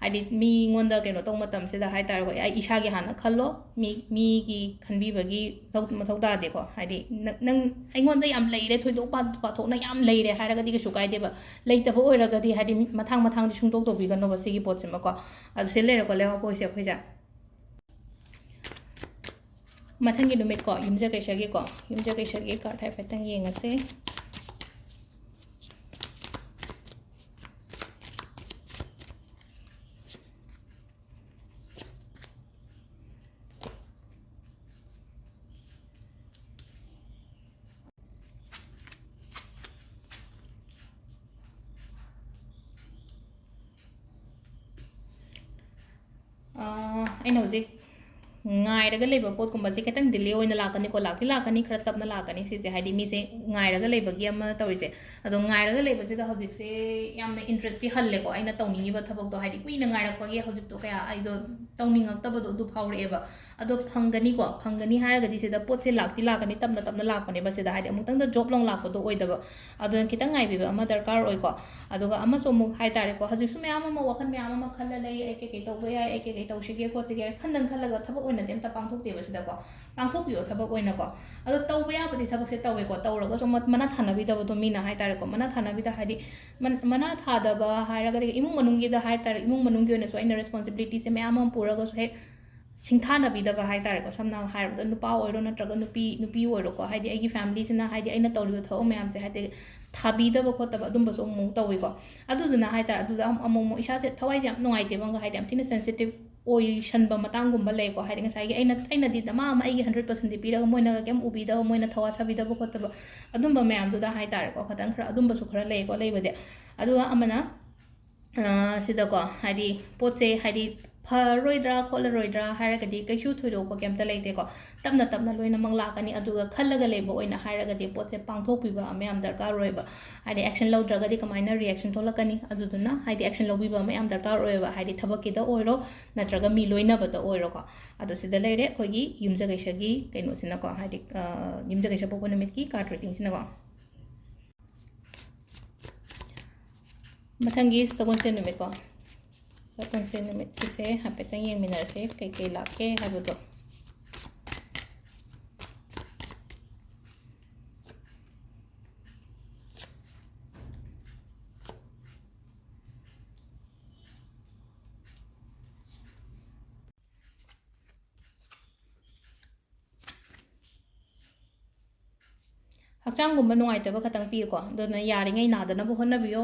ꯍꯥꯏꯗꯤ ꯃꯤꯉꯣꯟꯗ ꯀꯩꯅꯣ ꯇꯧꯕ ꯃꯇꯝꯁꯤꯗ ꯍꯥꯏ ꯇꯥꯔꯦꯀꯣ, ꯑꯩ ꯏꯁꯥꯒꯤ ꯍꯥꯟꯅ ꯈꯜꯂꯣ꯫ ꯃꯤ, ꯃꯤꯒꯤ ꯈꯟꯕꯤꯕꯒꯤ ꯃꯊꯧ, ꯃꯊꯧ ꯇꯥꯗꯦꯀꯣ꯫ ꯍꯥꯏꯗꯤ ꯅꯪ, ꯅꯪ ꯑꯩꯉꯣꯟꯗ ꯌꯥꯝ ꯂꯩꯔꯦ, ꯊꯣꯏꯗꯣꯛ ꯄꯥ-, ꯄꯥꯊꯣꯛꯅ ꯌꯥꯝ ꯂꯩꯔꯦ ꯍꯥꯏꯔꯒꯗꯤ ꯀꯩꯁꯨ ꯀꯥꯏꯗꯦꯕ꯫ ꯂꯩꯇꯕ ꯑꯣꯏꯔꯒꯗꯤ ꯍꯥꯏꯗꯤ ꯃꯊꯥꯡ ꯃꯊꯥꯡꯁꯦ ꯁꯨꯡꯇꯧ ꯇꯧꯕꯤꯒꯅꯣꯕ ꯁꯤꯒꯤ ꯄꯣꯠꯁꯤꯃꯀꯣ꯫ ꯑꯗꯨ ꯁꯤ ꯂꯩꯔꯦꯀꯣ, ꯂꯩꯕꯥꯛꯄꯣꯏꯁꯦ ꯑꯩꯈꯣꯏꯁꯦ꯫ ꯃꯊꯪꯒꯤ ꯅꯨꯃꯤꯠꯀꯣ, ꯌꯨꯝꯖꯀꯩꯁꯒꯤꯀꯣ, ꯌꯨꯝꯖꯀꯩꯁꯒꯤ card ꯍꯥꯏꯐꯦꯠꯇꯪ ꯌꯦꯡꯉꯁꯦ꯫ ꯑꯥ, ꯑꯩꯅ ꯍꯧꯖꯤꯛ ꯉꯥꯏꯔꯒ ꯂꯩꯕ ꯄꯣꯠꯀꯨꯝꯕꯁꯦ ꯈꯤꯇꯪ delay ꯑꯣꯏꯅ ꯂꯥꯛꯀꯅꯤꯀꯣ, ꯂꯥꯛꯇꯤ ꯂꯥꯛꯀꯅꯤ, ꯈꯔ ꯇꯞꯅ ꯂꯥꯛꯀꯅꯤ ꯁꯤꯁꯦ, ꯍꯥꯏꯗꯤ ꯃꯤꯁꯦ ꯉꯥꯏꯔꯒ ꯂꯩꯕꯒꯤ ꯑꯃ ꯇꯧꯔꯤꯁꯦ꯫ ꯑꯗꯣ ꯉꯥꯏꯔꯒ ꯂꯩꯕꯁꯤꯗ ꯍꯧꯖꯤꯛꯁꯦ ꯌꯥꯝꯅ interest ꯇꯤ ꯍꯜꯂꯦꯀꯣ, ꯑꯩꯅ ꯇꯧꯅꯤꯡꯉꯤꯕ ꯊꯕꯛꯇꯣ, ꯍꯥꯏꯗꯤ ꯀꯨꯏꯅ ꯉꯥꯏꯔꯛꯄꯒꯤ ꯍꯧꯖꯤꯛꯇꯣ ꯀꯌꯥ ꯑꯩꯗꯣ ꯇꯧꯅꯤꯡꯉꯛꯇꯕꯗꯣ ꯑꯗꯨ ꯐꯥꯎꯔꯛꯑꯦꯕ꯫ ꯑꯗꯣ ꯐꯪꯒꯅꯤꯀꯣ, ꯐꯪꯒꯅꯤ ꯍꯥꯏꯔꯒꯗꯤ ꯁꯤꯗ ꯄꯣꯠꯁꯦ ꯂꯥꯛꯇꯤ ꯂꯥꯛꯀꯅꯤ, ꯇꯞꯅ ꯇꯞꯅ ꯂꯥꯛꯄꯅꯦꯕ ꯁꯤꯗ, ꯍꯥꯏꯗꯤ ꯑꯃꯨꯛꯇꯪꯗ ꯖꯣꯞ ꯂꯥꯎ ꯂꯥꯛꯄꯗꯣ ꯑꯣꯏꯗꯕ꯫ ꯑꯗꯨꯅ ꯈꯤꯇꯪ ꯉꯥꯏꯕꯤꯕ ꯑꯃ ꯗꯔꯀꯥꯔ ꯑꯣꯏꯀꯣ꯫ ꯑꯗꯨꯒ ꯑꯃꯁꯨ ꯑꯃꯨꯛ ꯍꯥꯏ ꯇꯥꯔꯦꯀꯣ, ꯍꯧꯖꯤꯛꯁꯨ ꯃꯌꯥꯝ ꯑꯃ ꯋꯥꯈꯜ ꯃꯌꯥꯝ ꯑꯃ ꯈꯜꯂ ꯂꯩ, ꯑꯩ ꯀꯩꯀꯩ ꯇꯧꯕ ꯌꯥꯏ, ꯑꯩ ꯀꯩꯀꯩ ꯇꯧꯁꯤꯒꯦ ꯈꯣꯠꯁꯤꯒꯦ, ꯈꯟꯗꯪ ꯈꯜꯂꯒ ꯊꯕꯛ ꯑꯣꯏꯅꯗꯤ ꯑꯝꯇ ꯄꯥꯡꯊꯣꯛꯇꯦꯕ ꯁꯤꯗꯀꯣ꯫ ꯄꯥꯡꯊꯣꯛꯄꯤꯌꯣ ꯊꯕꯛ ꯑꯣꯏꯅꯀꯣ꯫ ꯑꯗꯣ ꯇꯧꯕ ꯌꯥꯕꯗꯤ ꯊꯕꯛꯁꯦ ꯇꯧꯋꯦꯀꯣ, ꯇꯧꯔꯒꯁꯨ ꯃ-, ꯃꯅꯥ ꯊꯥꯅꯕꯤꯗꯕꯗꯣ ꯃꯤꯅ ꯍꯥꯏ ꯇꯥꯔꯦꯀꯣ, ꯃꯅꯥ ꯊꯥꯅꯕꯤꯗ ꯍꯥꯏꯗꯤ ꯃꯟ-, ꯃꯅꯥ ꯊꯥꯗꯕ ꯍꯥꯏꯔꯒꯗꯤ ꯏꯃꯨꯡ ꯃꯅꯨꯡꯒꯤꯗ ꯍꯥꯏ ꯇꯥꯔꯦ, ꯏꯃꯨꯡ ꯃꯅꯨꯡꯒꯤ ꯑꯣꯏꯅꯁꯨ ꯑꯩꯅ responsibility ꯁꯦ ꯃꯌꯥꯝ ꯑꯃ ꯄꯨꯔꯒꯁꯨ ꯍꯦꯛ ꯁꯤꯡꯊꯥꯅꯕꯤꯗꯕ ꯍꯥꯏ ꯇꯥꯔꯦꯀꯣ꯫ ꯁꯝꯅ ꯍꯥꯏꯔꯕꯗ ꯅꯨꯄꯥ ꯑꯣꯏꯔꯣ ꯅꯠꯇ꯭ꯔꯒ ꯅꯨꯄꯤ, ꯅꯨꯄꯤ ꯑꯣꯏꯔꯣꯀꯣ, ꯍꯥꯏꯗꯤ ꯑꯩꯒꯤ family ꯁꯤꯅ ꯍꯥꯏꯗꯤ ꯑꯩꯅ ꯇꯧꯔꯤꯕ ꯊꯕꯛ ꯃꯌꯥꯝꯁꯦ ꯍꯥꯏꯗꯤ ꯊꯥꯕꯤꯗꯕ ꯈꯣꯠꯇꯕ ꯑꯗꯨꯝꯕꯁꯨ ꯑꯃꯨꯛ ꯇꯧꯋꯤꯀꯣ꯫ ꯑꯗꯨꯗꯨꯅ ꯍꯥꯏ ꯇꯥꯔꯦ, ꯑꯗꯨꯗ ꯑꯃꯨꯛ, ꯑꯃꯨꯛ, ꯑꯃꯨꯛ ꯏꯁꯥꯁꯦ ꯊꯋꯥꯏꯁꯦ ꯌꯥꯝ ꯅꯨꯡꯉꯥꯏꯇꯦꯕ, ꯑꯃꯒ ꯍꯥꯏꯗꯤ ꯌꯥꯝ ꯊꯤꯅ sensitive ꯑꯣꯏꯁꯟꯕ ꯃꯇꯥꯡꯒꯨꯝꯕ ꯂꯩꯀꯣ꯫ ꯍꯥꯏꯗꯤ ꯉꯁꯥꯏꯒꯤ ꯑꯩꯅ, ꯑꯩꯅꯗꯤ ꯗꯃꯥ ꯑꯃ ꯑꯩꯒꯤ hundred percent ꯗꯤ ꯄꯤꯔꯒ ꯃꯣꯏꯅ ꯀꯩꯝ ꯎꯕꯤꯗꯕ, ꯃꯣꯏꯅ ꯊꯋꯥ ꯁꯥꯕꯤꯗꯕ ꯈꯣꯠꯇꯕ ꯑꯗꯨꯝꯕ ꯃꯌꯥꯝꯗꯨꯗ ꯍꯥꯏ ꯇꯥꯔꯦꯀꯣ, ꯈꯇꯪ ꯈꯔ ꯑꯗꯨꯝꯕꯁꯨ ꯈꯔ ꯂꯩꯀꯣ ꯂꯩꯕꯗꯤ꯫ ꯑꯗꯨꯒ ꯑꯃꯅ, ꯑ, ꯁꯤꯗꯀꯣ, ꯍꯥꯏꯗꯤ ꯄꯣꯠꯁꯦ ꯍꯥꯏꯗꯤ ꯐꯔꯣꯏꯗ꯭ꯔꯥ ꯈꯣꯠꯂꯔꯣꯏꯗ꯭ꯔꯥ ꯍꯥꯏꯔꯒꯗꯤ ꯀꯩꯁꯨ ꯊꯣꯏꯗꯣꯛꯄ ꯀꯩꯝꯇ ꯂꯩꯇꯦꯀꯣ꯫ ꯇꯞꯅ ꯇꯞꯅ ꯂꯣꯏꯅꯃꯛ ꯂꯥꯛꯀꯅꯤ꯫ ꯑꯗꯨꯒ ꯈꯜꯂꯒ ꯂꯩꯕ ꯑꯣꯏꯅ ꯍꯥꯏꯔꯒꯗꯤ ꯄꯣꯠꯁꯦ ꯄꯥꯡꯊꯣꯛꯄꯤꯕ ꯑꯃ ꯌꯥꯝ ꯗꯔꯀꯥꯔ ꯑꯣꯏꯌꯦꯕ꯫ ꯍꯥꯏꯗꯤ action ꯂꯧꯗ꯭ꯔꯒꯗꯤ ꯀꯃꯥꯏꯅ reaction ꯊꯣꯛꯂꯛꯀꯅꯤ? ꯑꯗꯨꯗꯨꯅ ꯍꯥꯏꯗꯤ action ꯂꯧꯕꯤꯕ ꯑꯃ ꯌꯥꯝ ꯗꯔꯀꯥꯔ ꯑꯣꯏꯌꯦꯕ, ꯍꯥꯏꯗꯤ ꯊꯕꯛꯀꯤꯗ ꯑꯣꯏꯔꯣ ꯅꯠꯇ꯭ꯔꯒ ꯃꯤ ꯂꯣꯏꯅꯕꯗ ꯑꯣꯏꯔꯣꯀꯣ꯫ ꯑꯗꯣ ꯁꯤꯗ ꯂꯩꯔꯦ ꯑꯩꯈꯣꯏꯒꯤ ꯌꯨꯝꯖꯀꯩꯁꯒꯤ ꯀꯩꯅꯣꯁꯤꯅꯀꯣ, ꯍꯥꯏꯗꯤ, ꯑ, ꯌꯨꯝꯖꯀꯩꯁ ꯄꯣꯛꯄ ꯅꯨꯃꯤꯠꯀꯤ card reading ꯁꯤꯅꯀꯣ꯫ ꯃꯊꯪꯒꯤ ꯁꯒꯣꯜꯁꯦꯟ ꯅꯨꯃꯤꯠꯀꯣ꯫ ꯁꯒꯣꯜꯁꯦꯟ ꯅꯨꯃꯤꯠꯀꯤꯁꯦ ꯍꯥꯏꯐꯦꯠꯇꯪ ꯌꯦꯡꯃꯤꯟꯅꯔꯁꯦ, ꯀꯩꯀꯩ ꯂꯥꯛꯀꯦ ꯍꯥꯏꯕꯗꯣ꯫ ꯍꯛꯆꯥꯡꯒꯨꯝꯕ ꯅꯨꯡꯉꯥꯏꯇꯕ ꯈꯇꯪ ꯄꯤꯌꯨꯀꯣ, ꯑꯗꯨꯅ ꯌꯥꯔꯤꯉꯩ ꯅꯥꯗꯅꯕ ꯍꯣꯠꯅꯕꯤꯌꯣ꯫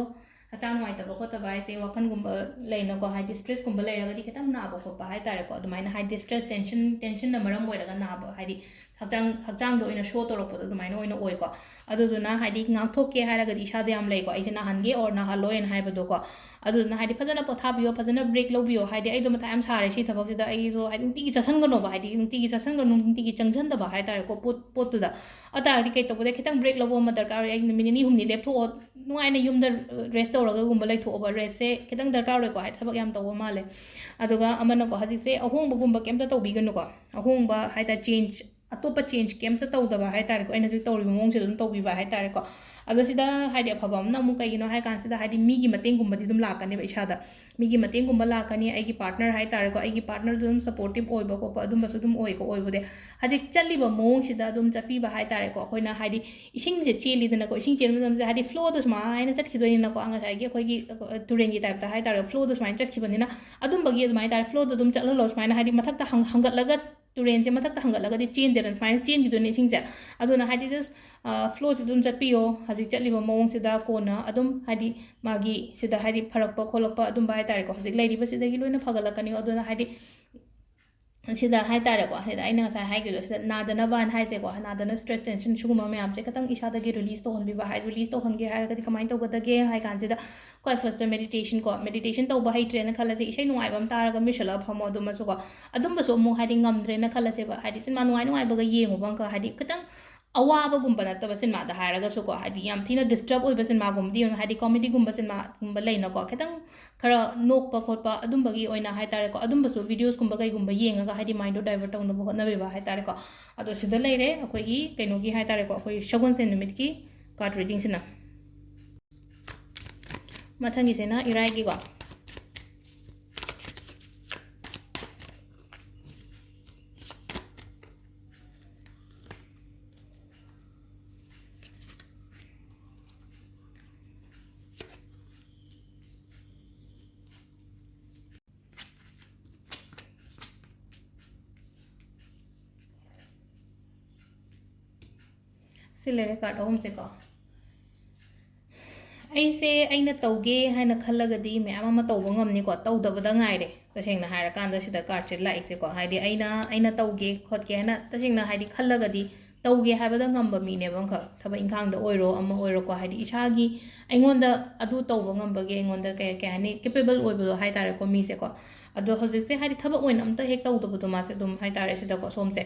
ꯍꯛꯆꯥꯡ ꯅꯨꯡꯉꯥꯏꯇꯕ ꯈꯣꯠꯇꯕ ꯍꯥꯏꯁꯦ ꯋꯥꯈꯜꯒꯨꯝꯕ ꯂꯩꯅꯀꯣ, ꯍꯥꯏꯗꯤ ꯁ꯭ꯇ꯭ꯔꯦꯁꯀꯨꯝꯕ ꯂꯩꯔꯒꯗꯤ ꯈꯤꯇꯪ ꯅꯥꯕ ꯈꯣꯠꯄ ꯍꯥꯏ ꯇꯥꯔꯦꯀꯣ, ꯑꯗꯨꯃꯥꯏꯅ ꯍꯥꯏꯗꯤ ꯁ꯭ꯇ꯭ꯔꯦꯁ, ꯇꯦꯟꯁꯟ, ꯇꯦꯟꯁꯟꯅ ꯃꯔꯝ ꯑꯣꯏꯔꯒ ꯅꯥꯕ, ꯍꯥꯏꯗꯤ ꯍꯛꯆꯥꯡ, ꯍꯛꯆꯥꯡꯗ ꯑꯣꯏꯅ ꯁꯣ ꯇꯧꯔꯛꯄꯗꯣ ꯑꯗꯨꯃꯥꯏꯅ ꯑꯣꯏꯅ ꯑꯣꯏꯀꯣ꯫ ꯑꯗꯨꯗꯨꯅ ꯍꯥꯏꯗꯤ ꯉꯥꯛꯊꯣꯛꯀꯦ ꯍꯥꯏꯔꯒꯗꯤ ꯏꯁꯥꯗ ꯌꯥꯝ ꯂꯩꯀꯣ, ꯑꯩꯁꯦ ꯅꯥꯍꯟꯒꯦ or ꯅꯥꯍꯜꯂꯣꯏꯅ ꯍꯥꯏꯕꯗꯣꯀꯣ꯫ ꯑꯗꯨꯗꯨꯅ ꯍꯥꯏꯗꯤ ꯐꯖꯅ ꯄꯣꯊꯥꯕꯤꯌꯣ, ꯐꯖꯅ ꯕ꯭ꯔꯦꯛ ꯂꯧꯕꯤꯌꯣ꯫ ꯍꯥꯏꯗꯤ ꯑꯩꯗꯣ ꯃꯊꯥ ꯌꯥꯝ ꯁꯥꯔꯦ ꯁꯤ ꯊꯕꯛꯁꯤꯗ, ꯑꯩꯗꯣ ꯍꯥꯏꯗꯤ ꯅꯨꯡꯇꯤꯒꯤ ꯆꯥꯁꯟꯒꯅꯣꯕ, ꯍꯥꯏꯗꯤ ꯅꯨꯡꯇꯤꯒꯤ ꯆꯥꯁꯟꯒꯅꯨ ꯅꯨꯡꯇꯤꯒꯤ ꯆꯪꯁꯤꯟꯗꯕ ꯍꯥꯏ ꯇꯥꯔꯦꯀꯣ, ꯄꯣꯠ, ꯄꯣꯠꯇꯨꯗ꯫ ꯑꯗꯨ ꯇꯥꯔꯒꯗꯤ ꯀꯩ ꯇꯧꯕꯗ ꯈꯤꯇꯪ ꯕ꯭ꯔꯦꯛ ꯂꯧꯕ ꯑꯃ ꯗꯔꯀꯥꯔ ꯑꯣꯏ꯫ ꯑꯩ ꯅꯨꯃꯤꯠ ꯅꯤꯅꯤ ꯍꯨꯝꯅꯤ ꯂꯦꯞꯊꯣꯛꯑꯣ, ꯅꯨꯡꯉꯥꯏꯅ ꯌꯨꯝꯗ ꯔꯦꯁ ꯇꯧꯔꯒꯒꯨꯝꯕ ꯂꯩꯊꯣꯛꯑꯣꯕ꯫ ꯔꯦꯁꯁꯦ ꯈꯤꯇꯪ ꯗꯔꯀꯥꯔ ꯑꯣꯏꯀꯣ, ꯍꯥꯏꯗꯤ ꯊꯕꯛ ꯌꯥꯝ ꯇꯧꯕ ꯃꯥꯜꯂꯦ꯫ ꯑꯗꯨꯒ ꯑꯃꯅꯀꯣ, ꯍꯧꯖꯤꯛꯁꯦ ꯑꯍꯣꯡꯕꯒꯨꯝꯕ ꯀꯩꯝꯇ ꯇꯧꯕꯤꯒꯅꯨꯀꯣ꯫ ꯑꯍꯣꯡꯕ ꯍꯥꯏ ꯇꯥꯔꯦ, ꯆꯦꯟꯖ, ꯑꯇꯣꯞꯄ ꯆꯦꯟꯖ ꯀꯩꯝꯇ ꯇꯧꯗꯕ ꯍꯥꯏ ꯇꯥꯔꯦꯀꯣ, ꯑꯩꯅ ꯍꯧꯖꯤꯛ ꯇꯧꯔꯤꯕ ꯃꯑꯣꯡꯁꯦ ꯑꯗꯨꯝ ꯇꯧꯕꯤꯕ ꯍꯥꯏ ꯇꯥꯔꯦꯀꯣ꯫ ꯑꯗꯣ ꯁꯤꯗ ꯍꯥꯏꯗꯤ ꯑꯐꯕ ꯑꯃꯅ ꯑꯃꯨꯛ ꯀꯩꯒꯤꯅꯣ ꯍꯥꯏ ꯀꯥꯟꯁꯤꯗ, ꯍꯥꯏꯗꯤ ꯃꯤꯒꯤ ꯃꯇꯦꯡꯒꯨꯝꯕꯗꯤ ꯑꯗꯨꯝ ꯂꯥꯛꯀꯅꯦꯕ ꯏꯁꯥꯗ꯫ ꯃꯤꯒꯤ ꯃꯇꯦꯡꯒꯨꯝꯕ ꯂꯥꯛꯀꯅꯤ, ꯑꯩꯒꯤ ꯄꯥꯔꯠꯅꯔ ꯍꯥꯏ ꯇꯥꯔꯦꯀꯣ, ꯑꯩꯒꯤ ꯄꯥꯔꯠꯅꯔꯗꯨ ꯑꯗꯨꯝ ꯁꯞꯄꯣꯔꯇꯤꯞ ꯑꯣꯏꯕ ꯈꯣꯠꯄ ꯑꯗꯨꯝꯕꯁꯨ ꯑꯗꯨꯝ ꯑꯣꯏꯀꯣ꯫ ꯑꯣꯏꯕꯗꯤ ꯍꯧꯖꯤꯛ ꯆꯠꯂꯤꯕ ꯃꯑꯣꯡꯁꯤꯗ ꯑꯗꯨꯝ ꯆꯠꯄꯤꯕ ꯍꯥꯏ ꯇꯥꯔꯦꯀꯣ꯫ ꯑꯩꯈꯣꯏꯅ ꯍꯥꯏꯗꯤ ꯏꯁꯤꯡꯁꯦ ꯆꯦꯜꯂꯤꯗꯅꯀꯣ, ꯏꯁꯤꯡ ꯆꯦꯟꯕ ꯃꯇꯝꯁꯤꯗ ꯍꯥꯏꯗꯤ ꯐ꯭ꯂꯣꯗ ꯁꯨꯃꯥꯏꯅ ꯆꯠꯈꯤꯗꯣꯏꯅꯤꯅꯀꯣ, ꯉꯁꯥꯏꯒꯤ ꯑꯩꯈꯣꯏꯒꯤ, ꯑ, ꯇꯨꯔꯦꯟꯒꯤ ꯇꯥꯏꯞꯇ ꯍꯥꯏ ꯇꯥꯔꯦ, ꯐ꯭ꯂꯣꯗ ꯁꯨꯃꯥꯏꯅ ꯆꯠꯈꯤꯕꯅꯤꯅ, ꯑꯗꯨꯝꯕꯒꯤ ꯑꯗꯨꯃꯥꯏꯅ ꯇꯥꯔꯦ, ꯐ꯭ꯂꯣꯗ ꯑꯗꯨꯝ ꯆꯠꯍꯜꯂꯣ꯫ ꯁꯨꯃꯥꯏꯅ ꯍꯥꯏꯗꯤ ꯃꯊꯛꯇ ꯍꯪ-, ꯍꯪꯒꯠꯂꯒ ꯇꯨꯔꯦꯟꯁꯦ ꯃꯊꯛꯇ ꯍꯪꯒꯠꯂꯒꯗꯤ ꯆꯦꯟꯗꯦꯗꯅ, ꯁꯨꯃꯥꯏꯅ ꯆꯦꯟꯈꯤꯗꯣꯏꯅꯦ ꯏꯁꯤꯡꯁꯦ꯫ ꯑꯗꯨꯅ ꯍꯥꯏꯗꯤ just, ꯑ, ꯐ꯭ꯂꯣꯁꯤ ꯑꯗꯨꯝ ꯆꯠꯄꯤꯌꯣ꯫ ꯍꯧꯖꯤꯛ ꯆꯠꯂꯤꯕ ꯃꯑꯣꯡꯁꯤꯗ ꯀꯣꯟꯅ ꯑꯗꯨꯝ ꯍꯥꯏꯗꯤ ꯃꯥꯒꯤ ꯁꯤꯗ ꯍꯥꯏꯗꯤ ꯐꯔꯛꯄ ꯈꯣꯠꯂꯛꯄ ꯑꯗꯨꯝꯕ ꯍꯥꯏ ꯇꯥꯔꯦꯀꯣ, ꯍꯧꯖꯤꯛ ꯂꯩꯔꯤꯕꯁꯤꯗꯒꯤ ꯂꯣꯏꯅ ꯐꯒꯠꯂꯛꯀꯅꯤ꯫ ꯑꯗꯨꯅ ꯍꯥꯏꯗꯤ ꯁꯤꯗ ꯍꯥꯏ ꯇꯥꯔꯦꯀꯣ, ꯁꯤꯗ ꯑꯩꯅ ꯉꯁꯥꯏ ꯍꯥꯏꯈꯤꯕꯗꯣ, ꯁꯤꯗ ꯅꯥꯗꯅꯕꯅ ꯍꯥꯏꯁꯦꯀꯣ, ꯅꯥꯗꯅꯕ ꯁ꯭ꯇ꯭ꯔꯦꯁ, ꯇꯦꯟꯁꯟ ꯁꯤꯒꯨꯝꯕ ꯃꯌꯥꯝꯁꯦ ꯈꯤꯇꯪ ꯏꯁꯥꯗꯒꯤ ꯔꯤꯂꯤꯁ ꯇꯧꯍꯟꯕꯤꯕ ꯍꯥꯏ, ꯔꯤꯂꯤꯁ ꯇꯧꯍꯟꯒꯦ ꯍꯥꯏꯔꯒꯗꯤ ꯀꯃꯥꯏꯅ ꯇꯧꯒꯗꯒꯦ ꯍꯥꯏ ꯀꯥꯟꯁꯤꯗ, ꯈ꯭ꯋꯥꯏ ꯐꯥꯔꯁꯇ ꯃꯦꯗꯤꯇꯦꯁꯟ ꯀꯣ, ꯃꯦꯗꯤꯇꯦꯁꯟ ꯇꯧꯕ ꯍꯩꯇ꯭ꯔꯦꯅ ꯈꯜꯂꯁꯦ, ꯏꯁꯩ ꯅꯨꯡꯉꯥꯏꯕ ꯑꯃ ꯇꯥꯔꯒ ꯃꯤꯁꯜꯂꯒ ꯐꯝꯃꯣ꯫ ꯑꯗꯨꯃꯁꯨꯀꯣ, ꯑꯗꯨꯝꯕꯁꯨ ꯑꯃꯨꯛ ꯍꯥꯏꯗꯤ ꯉꯝꯗ꯭ꯔꯦꯅ ꯈꯜꯂꯁꯦꯕ, ꯍꯥꯏꯗꯤ ꯁꯤꯅꯦꯃꯥ ꯅꯨꯡꯉꯥꯏ ꯅꯨꯡꯉꯥꯏꯕꯒ ꯌꯦꯡꯉꯨꯕ ꯑꯃꯈꯛ, ꯍꯥꯏꯗꯤ ꯈꯤꯇꯪ ꯑꯋꯥꯕꯒꯨꯝꯕ ꯅꯠꯇꯕ ꯁꯤꯅꯦꯃꯥꯗ ꯍꯥꯏꯔꯒꯁꯨꯀꯣ, ꯍꯥꯏꯗꯤ ꯌꯥꯝ ꯊꯤꯅ ꯗꯤꯁꯇꯔꯕ ꯑꯣꯏꯕ ꯁꯤꯅꯦꯃꯥꯒꯨꯝꯕꯗꯤ ꯌꯦꯡꯉꯨ, ꯍꯥꯏꯗꯤ ꯀꯣꯃꯦꯗꯤꯒꯨꯝꯕ ꯁꯤꯅꯦꯃꯥꯒꯨꯝꯕ ꯂꯩꯅꯀꯣ, ꯈꯤꯇꯪ ꯈꯔ ꯅꯣꯛꯄ ꯈꯣꯠꯄ ꯑꯗꯨꯝꯕꯒꯤ ꯑꯣꯏꯅ ꯍꯥꯏ ꯇꯥꯔꯦꯀꯣ, ꯑꯗꯨꯝꯕꯁꯨ ꯚꯤꯗꯤꯑꯣꯁꯀꯨꯝꯕ ꯀꯩꯒꯨꯝꯕ ꯌꯦꯡꯉꯒ ꯍꯥꯏꯗꯤ ꯃꯥꯏꯟꯗꯣ ꯗꯥꯏꯚꯔꯠ ꯇꯧꯅꯕ ꯍꯣꯠꯅꯕꯤꯕ ꯍꯥꯏ ꯇꯥꯔꯦꯀꯣ꯫ ꯑꯗꯣ ꯁꯤꯗ ꯂꯩꯔꯦ ꯑꯩꯈꯣꯏꯒꯤ ꯀꯩꯅꯣꯒꯤ ꯍꯥꯏ ꯇꯥꯔꯦꯀꯣ, ꯑꯩꯈꯣꯏ ꯁꯒꯣꯜꯁꯦꯟ ꯅꯨꯃꯤꯠꯀꯤ ꯀꯥꯔꯠ ꯔꯤꯗꯤꯡꯁꯤꯅ꯫ ꯃꯊꯪꯒꯤꯁꯤꯅ ꯏꯔꯥꯏꯒꯤꯀꯣ꯫ ꯁꯤ ꯂꯩꯔꯦ ꯀꯥꯔꯠ ꯑꯍꯨꯝꯁꯦꯀꯣ꯫ ꯑꯩꯁꯦ ꯑꯩꯅ ꯇꯧꯒꯦ ꯍꯥꯏꯅ ꯈꯜꯂꯒꯗꯤ ꯃꯌꯥꯝ ꯑꯃ ꯇꯧꯕ ꯉꯝꯅꯤꯀꯣ, ꯇꯧꯗꯕꯗ ꯉꯥꯏꯔꯦ꯫ ꯇꯁꯦꯡꯅ ꯍꯥꯏꯔꯀꯥꯟꯗ ꯁꯤꯗ ꯀꯥꯔꯠꯁꯦ ꯂꯥꯛꯏꯁꯦꯀꯣ, ꯍꯥꯏꯗꯤ ꯑꯩꯅ ꯑꯩꯅ ꯇꯧꯒꯦ ꯈꯣꯠꯀꯦ ꯍꯥꯏꯅ ꯇꯁꯦꯡꯅ ꯍꯥꯏꯗꯤ ꯈꯜꯂꯒꯗꯤ ꯇꯧꯒꯦ ꯍꯥꯏꯕꯗ ꯉꯝꯕ ꯃꯤꯅꯦꯕ ꯑꯃꯈꯛ, ꯊꯕꯛ ꯏꯪꯈꯥꯡꯗ ꯑꯣꯏꯔꯣ ꯑꯃ ꯑꯣꯏꯔꯣꯀꯣ, ꯍꯥꯏꯗꯤ ꯏꯁꯥꯒꯤ ꯑꯩꯉꯣꯟꯗ ꯑꯗꯨ ꯇꯧꯕ ꯉꯝꯕꯒꯤ ꯑꯩꯉꯣꯟꯗ ꯀꯩ ꯀꯩ ꯍꯥꯏꯅꯤ, ꯀꯦꯄꯦꯕꯜ ꯑꯣꯏꯕꯗꯣ ꯍꯥꯏꯇꯥꯔꯦꯀꯣ ꯃꯤꯁꯦꯀꯣ꯫ ꯑꯗꯣ ꯍꯧꯖꯤꯛꯁꯦ ꯍꯥꯏꯗꯤ ꯊꯕꯛ ꯑꯣꯏꯅ ꯑꯝꯇ ꯍꯦꯛ ꯇꯧꯗꯕꯗꯣ ꯃꯥꯁꯦ ꯑꯗꯨꯝ ꯍꯥꯏꯇꯥꯔꯦ ꯁꯤꯗꯀꯣ ꯁꯣꯝꯁꯦ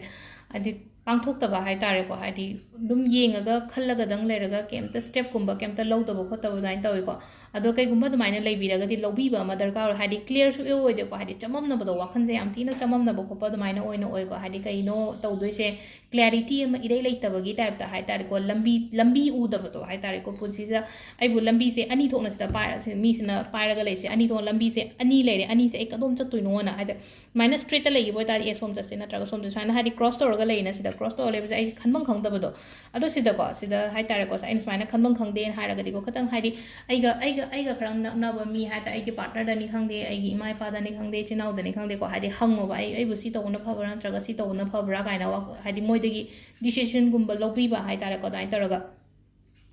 ꯍꯥꯏꯗꯤ ꯄꯥꯡꯊꯣꯛꯇꯕ ꯍꯥꯏꯇꯥꯔꯦꯀꯣ, ꯍꯥꯏꯗꯤ ꯑꯗꯨꯝ ꯌꯦꯡꯉꯒ ꯈꯜꯂꯒꯗꯪ ꯂꯩꯔꯒ ꯀꯩꯝꯇ ꯁ꯭ꯇꯦꯞꯀꯨꯝꯕ ꯀꯩꯝꯇ ꯂꯧꯗꯕ ꯈꯣꯠꯇꯕ ꯑꯗꯨꯃꯥꯏꯅ ꯇꯧꯋꯤꯀꯣ꯫ ꯑꯗꯣ ꯀꯩꯒꯨꯝꯕ ꯑꯗꯨꯃꯥꯏꯅ ꯂꯩꯕꯤꯔꯒꯗꯤ ꯂꯧꯕꯤꯕ ꯑꯃ ꯗꯔꯀꯥꯔ ꯑꯣꯏ, ꯍꯥꯏꯗꯤ ꯀ꯭ꯂꯤꯌꯥꯔ ꯁꯨꯛꯑꯣꯏ ꯑꯣꯏꯗꯦꯀꯣ, ꯍꯥꯏꯗꯤ ꯆꯃꯝꯅꯕꯗꯣ, ꯋꯥꯈꯜꯁꯦ ꯌꯥꯝ ꯊꯤꯅ ꯆꯃꯝꯅꯕ ꯈꯣꯠꯄ ꯑꯗꯨꯃꯥꯏꯅ ꯑꯣꯏꯅ ꯑꯣꯏꯀꯣ, ꯍꯥꯏꯗꯤ ꯀꯩꯅꯣ ꯇꯧꯗꯣꯏꯁꯦ ꯀ꯭ꯂꯤꯌꯥꯔꯤꯇꯤ ꯑꯃ ꯏꯔꯩ ꯂꯩꯇꯕꯒꯤ ꯇꯥꯏꯞꯇ ꯍꯥꯏꯇꯥꯔꯦꯀꯣ, ꯂꯝꯕꯤ ꯂꯝꯕꯤ ꯎꯗꯕꯗꯣ ꯍꯥꯏꯇꯥꯔꯦꯀꯣ꯫ ꯄꯨꯟꯁꯤꯁꯤꯗ ꯑꯩꯕꯨ ꯂꯝꯕꯤꯁꯦ ꯑꯅꯤ ꯊꯣꯛꯅ ꯁꯤꯗ ꯄꯥꯏꯔ ꯃꯤꯁꯤꯅ ꯄꯥꯏꯔꯒ ꯂꯩꯁꯦ, ꯑꯅꯤ ꯊꯣꯛꯅ ꯂꯝꯕꯤꯁꯦ ꯑꯅꯤ ꯂꯩꯔꯦ, ꯑꯅꯤꯁꯦ ꯑꯩ ꯀꯗꯣꯝ ꯆꯠꯇꯣꯏꯅꯣꯅ ꯍꯥꯏꯗꯤ ꯑꯗꯨꯃꯥꯏꯅ ꯁ꯭ꯇ꯭ꯔꯦꯠꯇ ꯂꯩꯈꯤꯕ ꯑꯣꯏꯇꯥꯔꯗꯤ ꯑꯦ ꯁꯣꯝ ꯆꯠꯁꯦ ꯅꯠꯇ꯭ꯔꯒ ꯁꯣꯝ ꯆꯠꯁꯦ ꯁꯨꯃꯥꯏꯅ ꯍꯥꯏꯗꯤ ꯀ꯭ꯔꯣꯁ ꯇꯧꯔꯒ ꯂꯩꯌꯦꯅ ꯁꯤꯗ ꯀ꯭ꯔꯣꯁ ꯇꯧꯔ ꯂꯩꯕꯁꯦ ꯑꯩꯁꯦ ꯈꯟꯐꯝ ꯈꯪꯗꯕꯗꯣ꯫ ꯑꯗꯣ ꯁꯤꯗꯀꯣ ꯁꯤꯗ ꯍꯥꯏꯇꯥꯔꯦꯀꯣ ꯑꯩꯅ ꯁꯨꯃꯥꯏꯅ ꯈꯟꯐꯝ ꯈꯪꯗꯦꯅ ꯍꯥꯏꯔꯒꯗꯤꯀꯣ ꯈꯤꯇꯪ ꯍꯥꯏꯗꯤ ꯑꯩꯒ ꯑꯩꯒ ꯑꯩꯒ ꯈꯔ ꯅꯛꯅꯕ ꯃꯤ ꯍꯥꯏꯇꯥꯔꯦ, ꯑꯩꯒꯤ ꯄꯥꯔꯠꯅꯔꯗꯅꯤ ꯈꯪꯗꯦ, ꯑꯩꯒꯤ ꯏꯃꯥ ꯏꯄꯥꯗꯅꯤ ꯈꯪꯗꯦ, ꯏꯆꯤꯟ ꯏꯅꯥꯎꯗꯅꯤ ꯈꯪꯗꯦꯀꯣ, ꯍꯥꯏꯗꯤ ꯍꯪꯉꯣꯕ, ꯑꯩ ꯑꯩꯕꯨ ꯁꯤ ꯇꯧꯕꯅ ꯐꯕ꯭ꯔꯥ ꯅꯠꯇ꯭ꯔꯒ ꯁꯤ ꯇꯧꯕꯅ ꯐꯕ꯭ꯔꯥ ꯀꯥꯏꯅ ꯋꯥ- ꯍꯥꯏꯗꯤ ꯃꯣꯏꯗꯒꯤ ꯗꯤꯁꯤꯖꯟꯒꯨꯝꯕ ꯂꯧꯕꯤꯕ ꯍꯥꯏꯇꯥꯔꯦꯀꯣ, ꯑꯗꯨꯃꯥꯏꯅ ꯇꯧꯔꯒ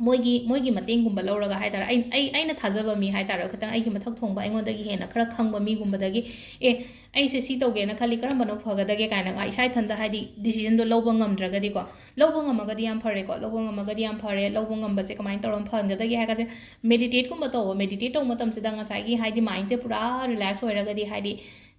ꯃꯣꯏꯒꯤ ꯃꯣꯏꯒꯤ ꯃꯇꯦꯡꯒꯨꯝꯕ ꯂꯧꯔꯒ ꯍꯥꯏꯇꯥꯔꯦ, ꯑꯩ ꯑꯩ ꯑꯩꯅ ꯊꯥꯖꯕ ꯃꯤ ꯍꯥꯏꯇꯥꯔꯦ, ꯈꯤꯇꯪ ꯑꯩꯒꯤ ꯃꯊꯛ ꯊꯣꯡꯕ, ꯑꯩꯉꯣꯟꯗꯒꯤ ꯍꯦꯟꯅ ꯈꯔ ꯈꯪꯕ ꯃꯤꯒꯨꯝꯕꯗꯒꯤ ꯑꯦ ꯑꯩꯁꯦ ꯁꯤ ꯇꯧꯒꯦꯅ ꯈꯜꯂꯤ, ꯀꯔꯝꯕꯅ ꯐꯒꯗꯒꯦ ꯀꯥꯏꯅ ꯏꯁꯥ ꯏꯊꯟꯇ ꯍꯥꯏꯗꯤ ꯗꯤꯁꯤꯖꯟꯗꯣ ꯂꯧꯕ ꯉꯝꯗ꯭ꯔꯒꯗꯤꯀꯣ, ꯂꯧꯕ ꯉꯝꯃꯒꯗꯤ ꯌꯥꯝ ꯐꯔꯦꯀꯣ, ꯂꯧꯕ ꯉꯝꯃꯒꯗꯤ ꯌꯥꯝ ꯐꯔꯦ꯫ ꯂꯧꯕ ꯉꯝꯕꯁꯦ ꯀꯃꯥꯏꯅ ꯇꯧꯔꯒ ꯐꯍꯟꯒꯗꯒꯦ ꯍꯥꯏꯔꯒꯁꯦ ꯃꯦꯗꯤꯇꯦꯠꯀꯨꯝꯕ ꯇꯧꯕ, ꯃꯦꯗꯤꯇꯦꯠ ꯇꯧꯕ ꯃꯇꯝꯁꯤꯗ ꯉꯁꯥꯏꯒꯤ ꯍꯥꯏꯗꯤ ꯃꯥꯏꯟꯁꯦ ꯄꯨꯔꯥ ꯔꯤꯂꯦꯛꯁ ꯑꯣꯏꯔꯒꯗꯤ ꯍꯥꯏꯗꯤ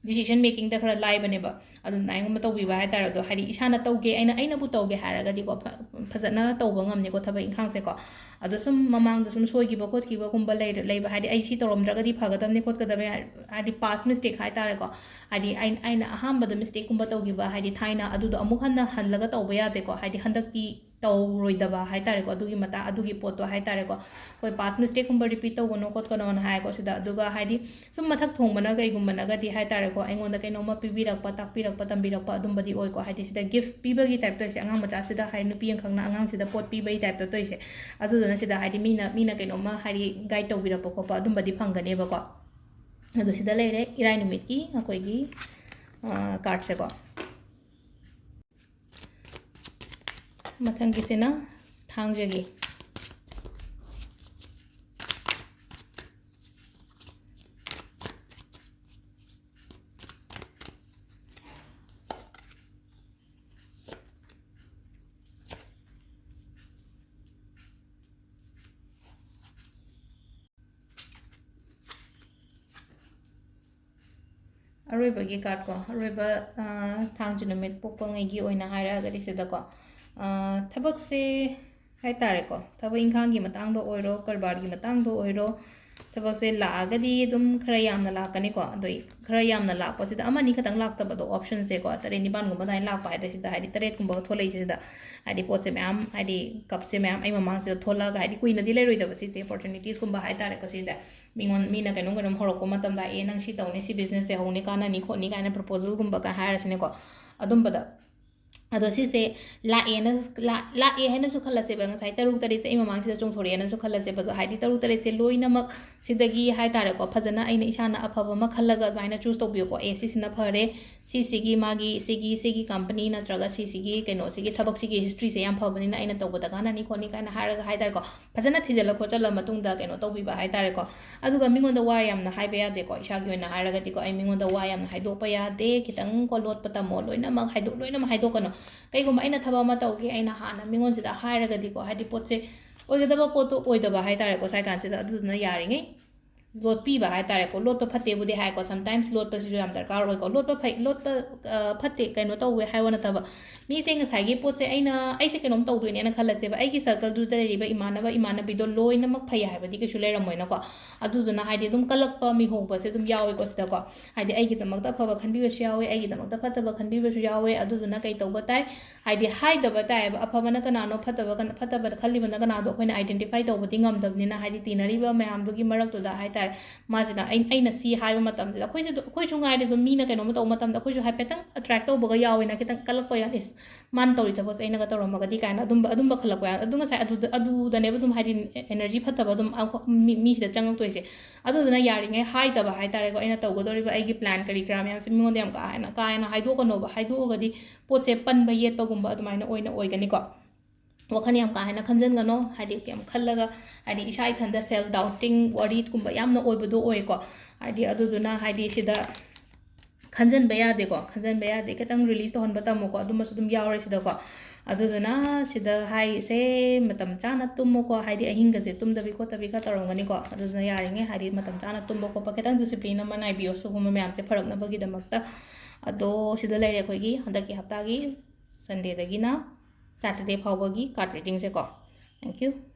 ꯗꯤꯁꯤꯖꯟ ꯃꯦꯀꯤꯡꯗ ꯈꯔ ꯂꯥꯏꯕꯅꯦꯕ꯫ ꯑꯗꯨꯃꯥꯏꯅꯒꯨꯝꯕ ꯇꯧꯕꯤꯕ ꯍꯥꯏꯇꯥꯔꯦ꯫ ꯑꯗꯣ ꯍꯥꯏꯗꯤ ꯏꯁꯥꯅ ꯇꯧꯒꯦ, ꯑꯩꯅ ꯑꯩꯅꯕꯨ ꯇꯧꯒꯦ ꯍꯥꯏꯔꯒꯗꯤꯀꯣ ꯐ- ꯐꯖꯅ ꯇꯧꯕ ꯉꯝꯅꯤꯀꯣ ꯊꯕꯛ ꯏꯪꯈꯥꯡꯁꯦꯀꯣ꯫ ꯑꯗꯣ ꯁꯨꯝ ꯃꯃꯥꯡꯗ ꯁꯨꯝ ꯁꯣꯏꯈꯤꯕ ꯈꯣꯠꯈꯤꯕꯒꯨꯝꯕ ꯂꯩꯔ- ꯂꯩꯕ ꯍꯥꯏꯗꯤ ꯑꯩ ꯁꯤ ꯇꯧꯔꯝꯗ꯭ꯔꯒꯗꯤ ꯐꯒꯗꯕꯅꯤ ꯈꯣꯠꯀꯗꯕꯅꯤ ꯍꯥꯏ- ꯍꯥꯏꯗꯤ ꯄꯥꯁ ꯃꯤꯁꯇꯦꯛ ꯍꯥꯏꯇꯥꯔꯦꯀꯣ꯫ ꯍꯥꯏꯗꯤ ꯑꯩ- ꯑꯩꯅ ꯑꯍꯥꯟꯕꯗ ꯃꯤꯁꯇꯦꯛꯀꯨꯝꯕ ꯇꯧꯈꯤꯕ ꯍꯥꯏꯗꯤ ꯊꯥꯏꯅ ꯑꯗꯨꯗꯣ ꯑꯃꯨꯛ ꯍꯟꯅ ꯍꯜꯂꯒ ꯇꯧꯕ ꯌꯥꯗꯦꯀꯣ꯫ ꯍꯥꯏꯗꯤ ꯍꯟꯗꯛꯇꯤ ꯇꯧꯔꯣꯏꯗꯕ ꯍꯥꯏꯇꯥꯔꯦꯀꯣ꯫ ꯑꯗꯨꯒꯤ ꯃꯇꯥꯡ ꯑꯗꯨꯒꯤ ꯄꯣꯠꯇꯣ ꯍꯥꯏꯇꯥꯔꯦꯀꯣ, ꯑꯩꯈꯣꯏ ꯄꯥꯁ ꯃꯤꯁꯇꯦꯛꯀꯨꯝꯕ ꯔꯤꯄꯤꯠ ꯇꯧꯒꯅꯣ ꯈꯣꯠꯀꯅꯣꯅ ꯍꯥꯏꯀꯣ ꯁꯤꯗ꯫ ꯑꯗꯨꯒ ꯍꯥꯏꯗꯤ ꯁꯨꯝ ꯃꯊꯛ ꯊꯣꯡꯕꯅ ꯀꯩꯒꯨꯝꯕꯅꯒꯗꯤ ꯍꯥꯏꯇꯥꯔꯦꯀꯣ, ꯑꯩꯉꯣꯟꯗ ꯀꯩꯅꯣꯝꯃ ꯄꯤꯕꯤꯔꯛꯄ ꯇꯥꯛꯄꯤꯔꯛꯄ ꯇꯝꯕꯤꯔꯛꯄ ꯑꯗꯨꯝꯕꯗꯤ ꯑꯣꯏꯀꯣ꯫ ꯍꯥꯏꯗꯤ ꯁꯤꯗ ꯒꯤꯐ ꯄꯤꯕꯒꯤ ꯇꯥꯏꯞ ꯇꯧꯔꯤꯁꯦ, ꯑꯉꯥꯡ ꯃꯆꯥꯁꯤꯗ ꯍꯥꯏꯗꯤ ꯅꯨꯄꯤ ꯑꯃꯈꯛꯅ ꯑꯉꯥꯡꯁꯤꯗ ꯄꯣꯠ ꯄꯤꯕꯒꯤ ꯇꯥꯏꯞꯇ ꯇꯧꯔꯤꯁꯦ꯫ ꯑꯗꯨꯗꯨꯅ ꯁꯤꯗ ꯍꯥꯏꯗꯤ ꯃꯤꯅ ꯃꯤꯅ ꯀꯩꯅꯣꯝꯃ ꯍꯥꯏꯗꯤ ꯒꯥꯏꯗ ꯇꯧꯕꯤꯔꯛꯄ ꯈꯣꯠꯄ ꯑꯗꯨꯝꯕꯗꯤ ꯐꯪꯒꯅꯦꯕꯀꯣ꯫ ꯑꯗꯣ ꯁꯤꯗ ꯂꯩꯔꯦ ꯏꯔꯥꯏ ꯅꯨꯃꯤꯠꯀꯤ ꯑꯩꯈꯣꯏꯒꯤ ꯀꯥꯔꯠꯁꯦꯀꯣ꯫ ꯃꯊꯪꯒꯤꯁꯤꯅ ꯊꯥꯡꯖꯒꯤ꯫ ꯑꯔꯣꯏꯕꯒꯤ card ꯀꯣ, ꯑꯔꯣꯏꯕ, ꯑ, ꯊꯥꯡꯖ ꯅꯨꯃꯤꯠ ꯄꯣꯛꯄꯉꯩꯒꯤ ꯑꯣꯏꯅ ꯍꯥꯏꯔꯛꯑꯒꯗꯤ ꯁꯤꯗꯀꯣ, ꯑ, ꯊꯕꯛꯁꯦ ꯍꯥꯏ ꯇꯥꯔꯦꯀꯣ, ꯊꯕꯛ ꯏꯪꯈꯥꯡꯒꯤ ꯃꯇꯥꯡꯗ ꯑꯣꯏꯔꯣ, ꯀꯔꯕꯥꯔꯒꯤ ꯃꯇꯥꯡꯗ ꯑꯣꯏꯔꯣ, ꯊꯕꯛꯁꯦ ꯂꯥꯛꯑꯒꯗꯤ ꯑꯗꯨꯝ ꯈꯔ ꯌꯥꯝꯅ ꯂꯥꯛꯀꯅꯤꯀꯣ꯫ ꯑꯗꯣ ꯈꯔ ꯌꯥꯝꯅ ꯂꯥꯛꯄꯁꯤꯗ ꯑꯃꯅꯤ ꯈꯛꯇꯪ ꯂꯥꯛꯇꯕꯗꯣ, option ꯁꯦꯀꯣ, ꯇꯔꯦꯠ ꯅꯤꯄꯥꯟꯒꯨꯝꯕ ꯑꯗꯨꯃꯥꯏꯅ ꯂꯥꯛꯄ ꯍꯥꯏꯗꯤ ꯁꯤꯗ, ꯍꯥꯏꯗꯤ ꯇꯔꯦꯠꯀꯨꯝꯕꯒ ꯊꯣꯛꯂꯛꯏꯁꯤꯗ, ꯍꯥꯏꯗꯤ ꯄꯣꯠꯁꯦ ꯃꯌꯥꯝ, ꯍꯥꯏꯗꯤ cup ꯁꯦ ꯃꯌꯥꯝ ꯑꯩ ꯃꯃꯥꯡꯁꯤꯗ ꯊꯣꯛꯂꯛꯑꯒ, ꯍꯥꯏꯗꯤ ꯀꯨꯏꯅꯗꯤ ꯂꯩꯔꯣꯏꯗꯕ ꯁꯤꯁꯦ, opportunities ꯀꯨꯝꯕ ꯍꯥꯏ ꯇꯥꯔꯦꯀꯣ ꯁꯤꯁꯦ꯫ ꯃꯤꯉꯣꯟ, ꯃꯤꯅ ꯀꯩꯅꯣꯝ ꯀꯩꯅꯣꯝ ꯍꯧꯔꯛꯄ ꯃꯇꯝꯗ, "ꯑꯦ, ꯅꯪ ꯁꯤ ꯇꯧꯅꯤ, ꯁꯤ business ꯁꯦ ꯍꯧꯅꯤ, ꯀꯥꯟꯅꯅꯤ ꯈꯣꯠꯅꯤ" ꯀꯥꯏꯅ proposal ꯒꯨꯝꯕꯒ ꯍꯥꯏꯔꯁꯤꯅꯦꯀꯣ꯫ ꯑꯗꯨꯝꯕꯗ, ꯑꯗꯣ ꯁꯤꯁꯦ ꯂꯥꯛꯑꯦꯅ, ꯂꯥ-, ꯂꯥꯛꯑꯦ ꯍꯥꯏꯅꯁꯨ ꯈꯜꯂꯁꯦꯕ, ꯉꯁꯥꯏ ꯇꯔꯨꯛ ꯇꯔꯦꯠꯁꯦ ꯑꯩ ꯃꯃꯥꯡꯁꯤꯗ ꯆꯣꯡꯊꯣꯔꯛꯑꯦꯅꯁꯨ ꯈꯜꯂꯁꯦꯕ꯫ ꯑꯗꯣ ꯍꯥꯏꯗꯤ ꯇꯔꯨꯛ ꯇꯔꯦꯠꯁꯦ ꯂꯣꯏꯅꯃꯛ ꯁꯤꯗꯒꯤ ꯍꯥꯏ ꯇꯥꯔꯦꯀꯣ, ꯐꯖꯅ ꯑꯩꯅ ꯏꯁꯥꯅ ꯑꯐꯕ ꯑꯃ ꯈꯜꯂꯒ ꯑꯗꯨꯃꯥꯏꯅ choose ꯇꯧꯕꯤꯌꯨꯀꯣ꯫ "ꯑꯦ, ꯁꯤꯁꯤꯅ ꯐꯔꯦ, ꯁꯤꯁꯤꯒꯤ ꯃꯥꯒꯤ, ꯁꯤꯒꯤ, ꯁꯤꯒꯤ company ꯅꯠꯇ꯭ꯔꯒ ꯁꯤꯁꯤꯒꯤ ꯀꯩꯅꯣꯁꯤꯒꯤ ꯊꯕꯛꯁꯤꯒꯤ history ꯁꯦ ꯌꯥꯝ ꯐꯕꯅꯤꯅ ꯑꯩꯅ ꯇꯧꯕꯗ ꯀꯥꯟꯅꯅꯤ ꯈꯣꯠꯅꯤ" ꯀꯥꯏꯅ ꯍꯥꯏꯔꯒ ꯍꯥꯏ ꯇꯥꯔꯦꯀꯣ꯫ ꯐꯖꯅ ꯊꯤꯖꯤꯜꯂ ꯈꯣꯠꯆꯜꯂ ꯃꯇꯨꯡꯗ ꯀꯩꯅꯣ ꯇꯧꯕꯤꯕ ꯍꯥꯏ ꯇꯥꯔꯦꯀꯣ꯫ ꯑꯗꯨꯒ ꯃꯤꯉꯣꯟꯗ ꯋꯥ ꯌꯥꯝꯅ ꯍꯥꯏꯕ ꯌꯥꯗꯦꯀꯣ꯫ ꯏꯁꯥꯒꯤ ꯑꯣꯏꯅ ꯍꯥꯏꯔꯒꯗꯤꯀꯣ, ꯑꯩ ꯃꯤꯉꯣꯟꯗ ꯋꯥ ꯌꯥꯝꯅ ꯍꯥꯏꯗꯣꯛꯄ ꯌꯥꯗꯦ꯫ ꯈꯤꯇꯪꯀꯣ ꯂꯣꯠꯄ ꯇꯝꯃꯣ, ꯂꯣꯏꯅꯃꯛ ꯍꯥꯏꯗꯣꯛ-, ꯂꯣꯏꯅꯃꯛ ꯍꯥꯏꯗꯣꯛꯀꯅꯨ꯫ ꯀꯩꯒꯨꯝꯕ ꯑꯩꯅ ꯊꯕꯛ ꯑꯃ ꯇꯧꯒꯦ, ꯑꯩꯅ ꯍꯥꯟꯅ ꯃꯤꯉꯣꯟꯁꯤꯗ ꯍꯥꯏꯔꯒꯗꯤꯀꯣ, ꯍꯥꯏꯗꯤ ꯄꯣꯠꯁꯦ ꯑꯣꯏꯒꯗꯕ ꯄꯣꯠꯇꯣ ꯑꯣꯏꯗꯕ ꯍꯥꯏ ꯇꯥꯔꯦꯀꯣ, ꯁ꯭ꯋꯥꯏ ꯀꯥꯟꯁꯤꯗ꯫ ꯑꯗꯨꯗꯨꯅ ꯌꯥꯔꯤꯉꯩ ꯂꯣꯠꯄꯤꯕ ꯍꯥꯏ ꯇꯥꯔꯦꯀꯣ꯫ ꯂꯣꯠꯄ ꯐꯠꯇꯦꯕꯨꯗꯤ ꯍꯥꯏꯀꯣ, sometimes ꯂꯣꯠꯄꯁꯤꯁꯨ ꯌꯥꯝ ꯗꯔꯀꯥꯔ ꯑꯣꯏꯀꯣ꯫ ꯂꯣꯠꯄ ꯐꯩ, ꯂꯣꯠꯄ, ꯑ, ꯐꯠꯇꯦ, ꯀꯩꯅꯣ ꯇꯧꯋꯦ ꯍꯥꯏꯕ ꯅꯠꯇꯕ, ꯃꯤꯁꯦ ꯉꯁꯥꯏꯒꯤ ꯄꯣꯠꯁꯦ ꯑꯩꯅ, ꯑꯩꯁꯦ ꯀꯩꯅꯣꯝ ꯇꯧꯗꯣꯏꯅꯦꯅ ꯈꯜꯂꯁꯦꯕ, ꯑꯩꯒꯤ circle ꯗꯨꯗ ꯂꯩꯔꯤꯕ ꯏꯃꯥꯟꯅꯕ ꯏꯃꯥꯟꯅꯕꯤꯗꯣ ꯂꯣꯏꯅꯃꯛ ꯐꯩ ꯍꯥꯏꯕꯗꯤ ꯀꯩꯁꯨ ꯂꯩꯔꯝꯃꯣꯏꯅꯀꯣ꯫ ꯑꯗꯨꯗꯨꯅ ꯍꯥꯏꯗꯤ ꯑꯗꯨꯝ ꯀꯜꯂꯛꯄ ꯃꯤꯍꯣꯡꯕꯁꯦ ꯑꯗꯨꯝ ꯌꯥꯎꯋꯦꯀꯣ ꯁꯤꯗꯀꯣ꯫ ꯍꯥꯏꯗꯤ ꯑꯩꯒꯤꯗꯃꯛꯇ ꯑꯐꯕ ꯈꯟꯕꯤꯕꯁꯨ ꯌꯥꯎꯋꯦ, ꯑꯩꯒꯤꯗꯃꯛꯇ ꯐꯠꯇꯕ ꯈꯟꯕꯤꯕꯁꯨ ꯌꯥꯎꯋꯦ꯫ ꯑꯗꯨꯗꯨꯅ ꯀꯩ ꯇꯧꯕ ꯇꯥꯏ? ꯍꯥꯏꯗꯤ ꯍꯥꯏꯗꯕ ꯇꯥꯏꯌꯦꯕ꯫ ꯑꯐꯕꯅ ꯀꯅꯥꯅꯣ, ꯐꯠꯇꯕ ꯀꯅꯥ-, ꯐꯠꯇꯕ ꯈꯜꯂꯤꯕꯅ ꯀꯅꯥꯗꯣ ꯑꯩꯈꯣꯏꯅ identify ꯇꯧꯕꯗꯤ ꯉꯝꯗꯕꯅꯤꯅ, ꯍꯥꯏꯗꯤ ꯇꯤꯟꯅꯔꯤꯕ ꯃꯌꯥꯝꯗꯨꯒꯤ ꯃꯔꯛꯇꯨꯗ ꯍꯥꯏ ꯇꯥꯔꯦ, ꯃꯥꯁꯤꯅ ꯑꯩ-, ꯑꯩꯅ ꯁꯤ ꯍꯥꯏꯕ ꯃꯇꯝꯗ, ꯑꯩꯈꯣꯏꯁꯨ ꯑꯗꯨ-, ꯑꯩꯈꯣꯏꯁꯨ ꯉꯥꯏꯔꯦ ꯑꯗꯨꯝ, ꯃꯤꯅ ꯀꯩꯅꯣꯝꯃ ꯇꯧꯕ ꯃꯇꯝꯗ ꯑꯩꯈꯣꯏꯁꯨ ꯍꯥꯏꯐꯦꯠꯇꯪ attract ꯇꯧꯕꯒ ꯌꯥꯎꯋꯦꯅ, ꯈꯤꯇꯪ ꯀꯜꯂꯛꯄ ꯌꯥꯎ-, "ꯏꯁ, ꯃꯥꯅ ꯇꯧꯔꯤ ꯊꯕꯛꯁꯦ ꯑꯩꯅꯒ ꯇꯧꯔꯝꯃꯒꯗꯤ" ꯀꯥꯏꯅ ꯑꯗꯨꯝꯕ, ꯑꯗꯨꯝꯕ ꯈꯜꯂꯛꯄ ꯌꯥꯎꯋꯦ꯫ ꯑꯗꯨ ꯉꯁꯥꯏ ꯑꯗꯨꯗ, ꯑꯗꯨꯗꯅꯦꯕ ꯑꯗꯨꯝ ꯍꯥꯏꯗꯤ energy ꯐꯠꯇꯕ ꯑꯗꯨꯝ ꯑ-, ꯃꯤ-, ꯃꯤꯁꯤꯗ ꯆꯪꯉꯛꯇꯣꯏꯁꯦ꯫ ꯑꯗꯨꯗꯨꯅ ꯌꯥꯔꯤꯉꯩ ꯍꯥꯏꯗꯕ ꯍꯥꯏ ꯇꯥꯔꯦꯀꯣ, ꯑꯩꯅ ꯇꯧꯒꯗꯧꯔꯤꯕ ꯑꯩꯒꯤ plan ꯀꯔꯤ ꯀꯔꯥ ꯃꯌꯥꯝꯁꯦ ꯃꯤꯉꯣꯟꯗ ꯌꯥꯝ ꯀꯥ ꯍꯦꯟꯅ, ꯀꯥ ꯍꯦꯟꯅ ꯍꯥꯏꯗꯣꯛꯀꯅꯣꯕ꯫ ꯍꯥꯏꯗꯣꯛꯑꯒꯗꯤ ꯄꯣꯠꯁꯦ ꯄꯟꯕ ꯌꯦꯠꯄꯒꯨꯝꯕ ꯑꯗꯨꯃꯥꯏꯅ ꯑꯣꯏꯅ ꯑꯣꯏꯒꯅꯤꯀꯣ꯫ ꯋꯥꯈꯜ ꯌꯥꯝ ꯀꯥ ꯍꯦꯟꯅ ꯈꯟꯖꯟꯒꯅꯣ꯫ ꯍꯥꯏꯗꯤ ꯌꯥꯝ ꯈꯜꯂꯒ, ꯍꯥꯏꯗꯤ ꯏꯁꯥ ꯏꯊꯟꯇ self doubting, worried ꯀꯨꯝꯕ ꯌꯥꯝꯅ ꯑꯣꯏꯕꯗꯣ ꯑꯣꯏꯀꯣ꯫ ꯍꯥꯏꯗꯤ ꯑꯗꯨꯗꯨꯅ ꯍꯥꯏꯗꯤ ꯁꯤꯗ ꯈꯟꯖꯟꯕ ꯌꯥꯗꯦꯀꯣ, ꯈꯟꯖꯟꯕ ꯌꯥꯗꯦ꯫ ꯈꯤꯇꯪ release ꯇꯧꯍꯟꯕ ꯇꯝꯃꯨꯀꯣ, ꯑꯗꯨꯝꯕꯁꯨ ꯑꯗꯨꯝ ꯌꯥꯎꯔꯦ ꯁꯤꯗꯀꯣ꯫ ꯑꯗꯨꯗꯨꯅ ꯁꯤꯗ ꯍꯥꯏꯔꯤꯁꯦ ꯃꯇꯝ ꯆꯥꯅ ꯇꯨꯝꯃꯨꯀꯣ, ꯍꯥꯏꯗꯤ ꯑꯍꯤꯡꯒꯁꯦ ꯇꯨꯝꯗꯕꯤ ꯈꯣꯠꯇꯕꯤ ꯈꯔ ꯇꯧꯔꯝꯒꯅꯤꯀꯣ꯫ ꯑꯗꯨꯗꯨꯅ ꯌꯥꯔꯤꯉꯩ ꯍꯥꯏꯗꯤ ꯃꯇꯝ ꯆꯥꯅ ꯇꯨꯝꯕ ꯈꯣꯠꯄ, ꯈꯤꯇꯪ discipline ꯑꯃ ꯅꯥꯏꯕꯤꯌꯣ ꯁꯤꯒꯨꯝꯕ ꯃꯌꯥꯝꯁꯦ ꯐꯔꯛꯅꯕꯒꯤꯗꯃꯛꯇ꯫ ꯑꯗꯣ ꯁꯤꯗ ꯂꯩꯔꯦ ꯑꯩꯈꯣꯏꯒꯤ ꯍꯟꯗꯛꯀꯤ ꯍꯞꯇꯥꯒꯤ Sundayꯗꯒꯤꯅ Saturday ꯐꯥꯎꯕꯒꯤ card readingꯁꯦꯀꯣ꯫ Thank you꯫